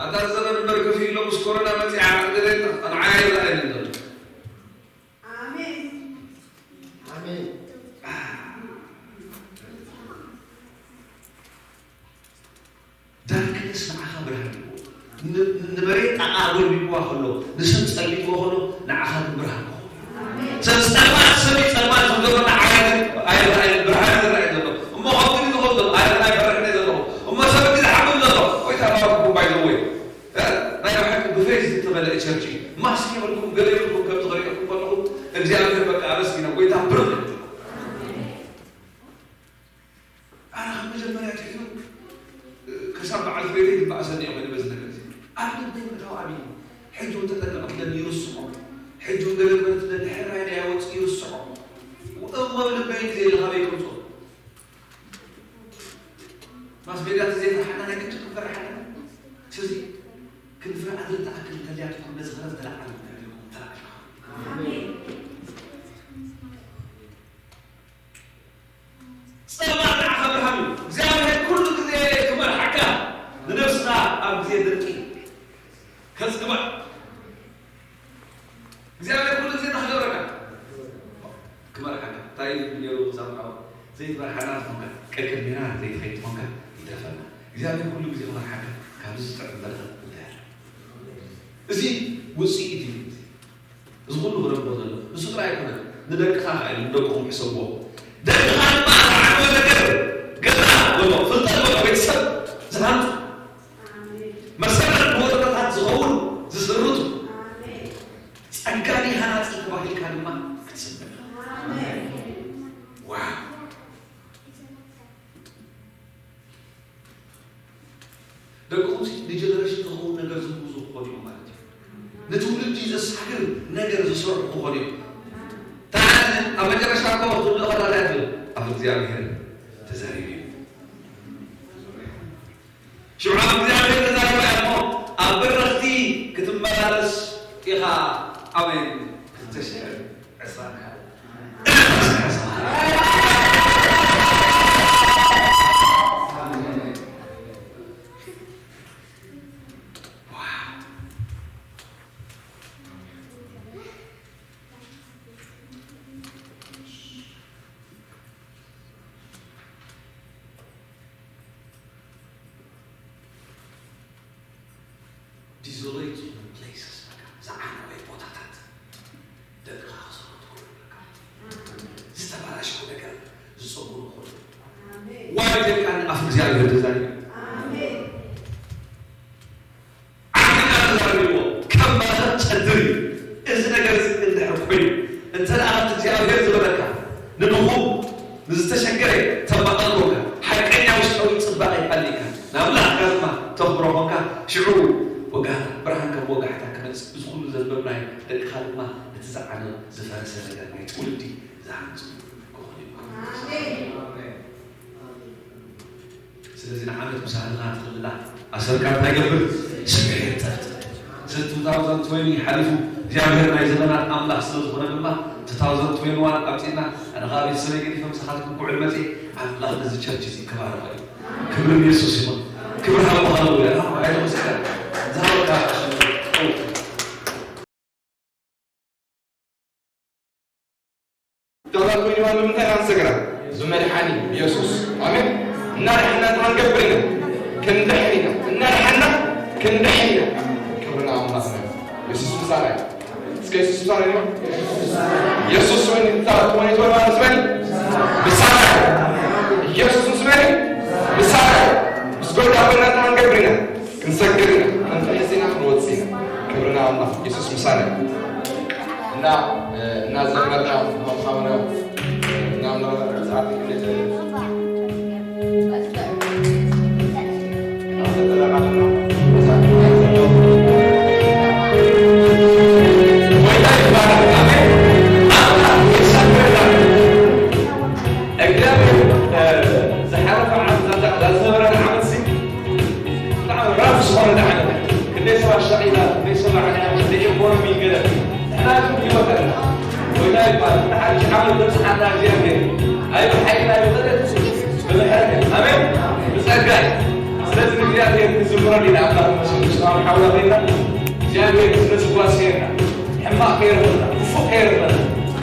ኣታ ዘመን እምበር ከፊ ኢሎ ምስ ኮሮና መጺዓ ኣርገደት ንዓያ ይረኣየኒ ዘሎ። ኣሜን። ኣሜን። ዳርክነስ ንዓኻ ብርሃን እዩ። ን- ንመሬት ጣቓ ጎልቢብዋ ከሎ፣ ንሰብ ጸልምዎ ከሎ፣ ንዓኻ ግን ብርሃን ክኸውን። ሰብ ጸልማት፣ ሰብ ጸልማት ዝገብሮ ንዓኻ ግን ኣይረኣይን፣ ብርሃን ዝረኣይ ዘሎ። እሞ ከምኡ ድዩ ዝኸውን ዘሎ? ኣነ ግን ኣይፈርሕን እየ ዘለኹ። እሞ ሰብ ድዩ ዝሓምም ዘሎ? ጎይታ ባርኩም ባይ ዘ ወይ። እ? ናይ ብሓቂ ብፌዝ ዝተመልአ ቸርች እዩ። ማስክ የብልኩም፣ ገለ የብልኩም፣ ከምዚ ክርእየኩም ከለኹ እግዚኣብሔር በቃ ኣመስጊኖ፣ ጎይታ ብርኽ ይብለኩም። ኣነ ካብ መጀመርያ ኣትሒዙ ክሳብ በዓልቲ ቤተይ ትበኣሰኒ እየ ኮይኑ በዚ ነገር እዚ። ኣብ ልበይ ምእታው ኣብዩ። ሕጂ እውን ተጠንቀቕ ትብለኒ ይርስዖ። ሕጂ እውን ገለ ግበር ትብለኒ ሕራይ ናይ ኣወፅእ ይርስዖ። እሞ ኣብ ልበይ ግዜ ኢለ ካበይ ከምፅኦ? ማስ ሜዳ ተዘይፈርሓና ናይ ግድን ክንፈርሕ ኣለና። ስለዚ ክንፈርሕ ኣድሪ ተኣክል እንተልያትኩም ነዚ ኸረብ ተለዓሉ ተለዓሉ። ኣሜን። ጸልማት ንዓኻ ብርሃን እዩ። እግዚኣብሔር ኩሉ ግዜ ክመርሓካ፣ ንነብስኻ ኣብ ግዜ ድርቂ ከጽግባ። እግዚኣብሔር ኩሉ ግዜ እንታይ ክገብረካ? ክመርሓካ። እንታይ እዩ ነይሩ ክሳብ ሓው? ዘይትመርሓና ትኾንካ፣ ቀቅድሜና ዘይትኸይድ ትኾንካ፣ ይትረፈና። እግዚኣብሔር ኩሉ ግዜ ክመርሓካ፣ ካብዚ ዝጥዕም በረኸት እንታይ ኣሎ? እዚ ውጽኢት እዩ። እዚ ኩሉ ክረክቦ ዘሎ ንሱ ጥራይ ኣይኮነን፣ ንደቅኻ ከኣ ኢሉ ንደቅኹም ሕሰብዎ። ደቅኻ ድማ ዝዓበ ነገር፣ ገዛ በሎ፣ ፍልጠት በሎ፣ ቤተሰብ ዝሃንጹ፣ መሰረት ንወለዶታት ዝኸውን ዝስርቱ፣ ጸጋኒ ሃናጺ ተባሂልካ ድማ ክትስመ። ዋው! ደቅኹምሲ ንጀነሬሽን ዝኸውን ነገር ዝህውዙ ክኾኑ እዮም ማለት እዩ። ንትውልዲ ዘሳግር ነገር ዝሰርሑ ክኾኑ እዮም። ታዲያ ኣብ መጨረሻ እኮ ክትብሉ ከለኻ እንታይ ትብል? ኣብ እግዚኣብሔር ተዛሪቡ እዩ። ሽዑ ኣብ እግዚኣብሔር ተዛሪቡ እያ እሞ ኣብ በረኽቲ ክትመላለስ ኢኻ። ኣሜን። ክልተ ሽሕን ዕስራን ሓደ። ዲዞሌት ዝኾኑ ፕሌስስ፣ በቃ ዝዓነወ ቦታታት ደቅኻ ክሰርቱ ክኽእሉ ኣለካ። ዝተበላሸወ ነገር ዝጸግሩ ክኾኑ። ዋይ ደቃ ንኣፍ እግዚኣብሔር ተዛሪቡ። ዓሚና ተዛሪብዎ ከም በረኸት ጨድር እዩ። እዚ ነገር እዚ እንድሕር ኮይኑ፣ እንተ ደኣ እቲ እግዚኣብሔር ዝበለካ፣ ንድኹም፣ ንዝተሸገረ ተማቐል ኮንካ፣ ሓቀኛ ውሽጣዊ ጽባቐ ይሃልየካ፣ ንኣምላኽካ ድማ ተኽብሮ ኮንካ፣ ሽዑ ወጋሕታ፣ ብርሃን ከም ወጋሕታ ክመጽእ፣ እዚ ኩሉ ዘንበብናዮ ደቅኻ ድማ እቲ ዝዓነወ ዝፈረሰ ነገር ናይ ትውልዲ ዝሃንጹ ክኾኑ እዮም። ኣሜን። ስለዚ ንዓመት ምሳልና ትኽልላ ኣሰርካ እንታይ ገብር? ስምዒት ጠፍጥ። እዚ two thousand twenty ሓሊፉ እግዚኣብሔር ናይ ዘመናት ኣምላኽ ስለ ዝኾነ ድማ two thousand twenty-one ኣብጺና ኣነ ኸዓ ቤተሰበይ ገዲፈ ምሳኻትኩም ክውዕል መጺእ ኣምላኽ ነዚ ቸርች እዚ ክባርኾ እዩ። ክብሪ ንየሱስ ይኹን። ክብሪ ሃለሉያ። ኣይተመስገን። ኮይኑ ይዋሉ ምንታይ ኢና ንሰግራ? ብመድሓኒ ኢየሱስ። ኣሜን። እናድሓና እንታይ ክንገብር ኢና? ክንድሕን ኢና። እናድሓና ክንድሕን ኢና። ክብሪ ንኣምላኽና። ኢየሱስ ምሳና እዩ። እስከ ኢየሱስ ምሳና እዩ። ኢየሱስ ምን ታረቁ ምን ይትወል ማለት ምን? ምሳና እዩ። ኢየሱስ ምስ መን እዩ? ምሳና እዩ። ምስ ጎይታ ኮይና እንታይ ክንገብር ኢና? ክንሰግድ ኢና። ክንፍሕስ ኢና፣ ክንወጽእ ኢና። ክብሪ ንኣምላኽ። ኢየሱስ ምሳና እዩ። እና፣ እ፣ እናዘመርና ምዃኑ እናምለኸ ሰዓት ክልተ ወይታ ይባላል። ኣሜን። ኣምላኽ ይሰግድ። እግዚኣብሔር፣ እ፣ ዝሓለፈ ዓመት ዝነበረ ዓመት ሲ ብጣዕሚ ራፍ ዝኾነ ዳዕነ። ክንደይ ሰባት ሸቂላ፣ ክንደይ ሰባት ዓንያ፣ ክንደይ ኢኮኖሚ ገለ። ንሕና ግን ህይወት ኣለና። ጎይታ ይባረክ። ንሓድሽ ዓመት ዘብጽሓና እግዚኣብሔር። ኣይ ብሓይልና ይኹን ብምሕረት። ኣሜን። ብጸጋ እዩ። ስለዚ ንእግዚኣብሔር ክንዝምረሉ ኢና። ኣምላኽ ይመስገን። ምስጋና ሓውና ኮይና እግዚኣብሔር ስለ ዝጓስየና። ሕማቕ ከይረኽበና፣ ክፉእ ከይረኽበና፣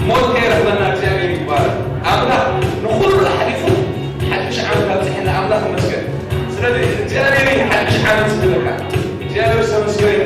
ሞት ከይረኽበና እግዚኣብሔር ይባረክ። ኣምላኽ ንኹሉ ኣሕሊፉ ሓድሽ ዓመት ኣብፅሐና ኣምላኽ ይመስገን። ስለዚ እግዚኣብሔር እዩ ሓድሽ ዓመት ዝህበካ። እግዚኣብሔር ዝተመስገነ ይሁን።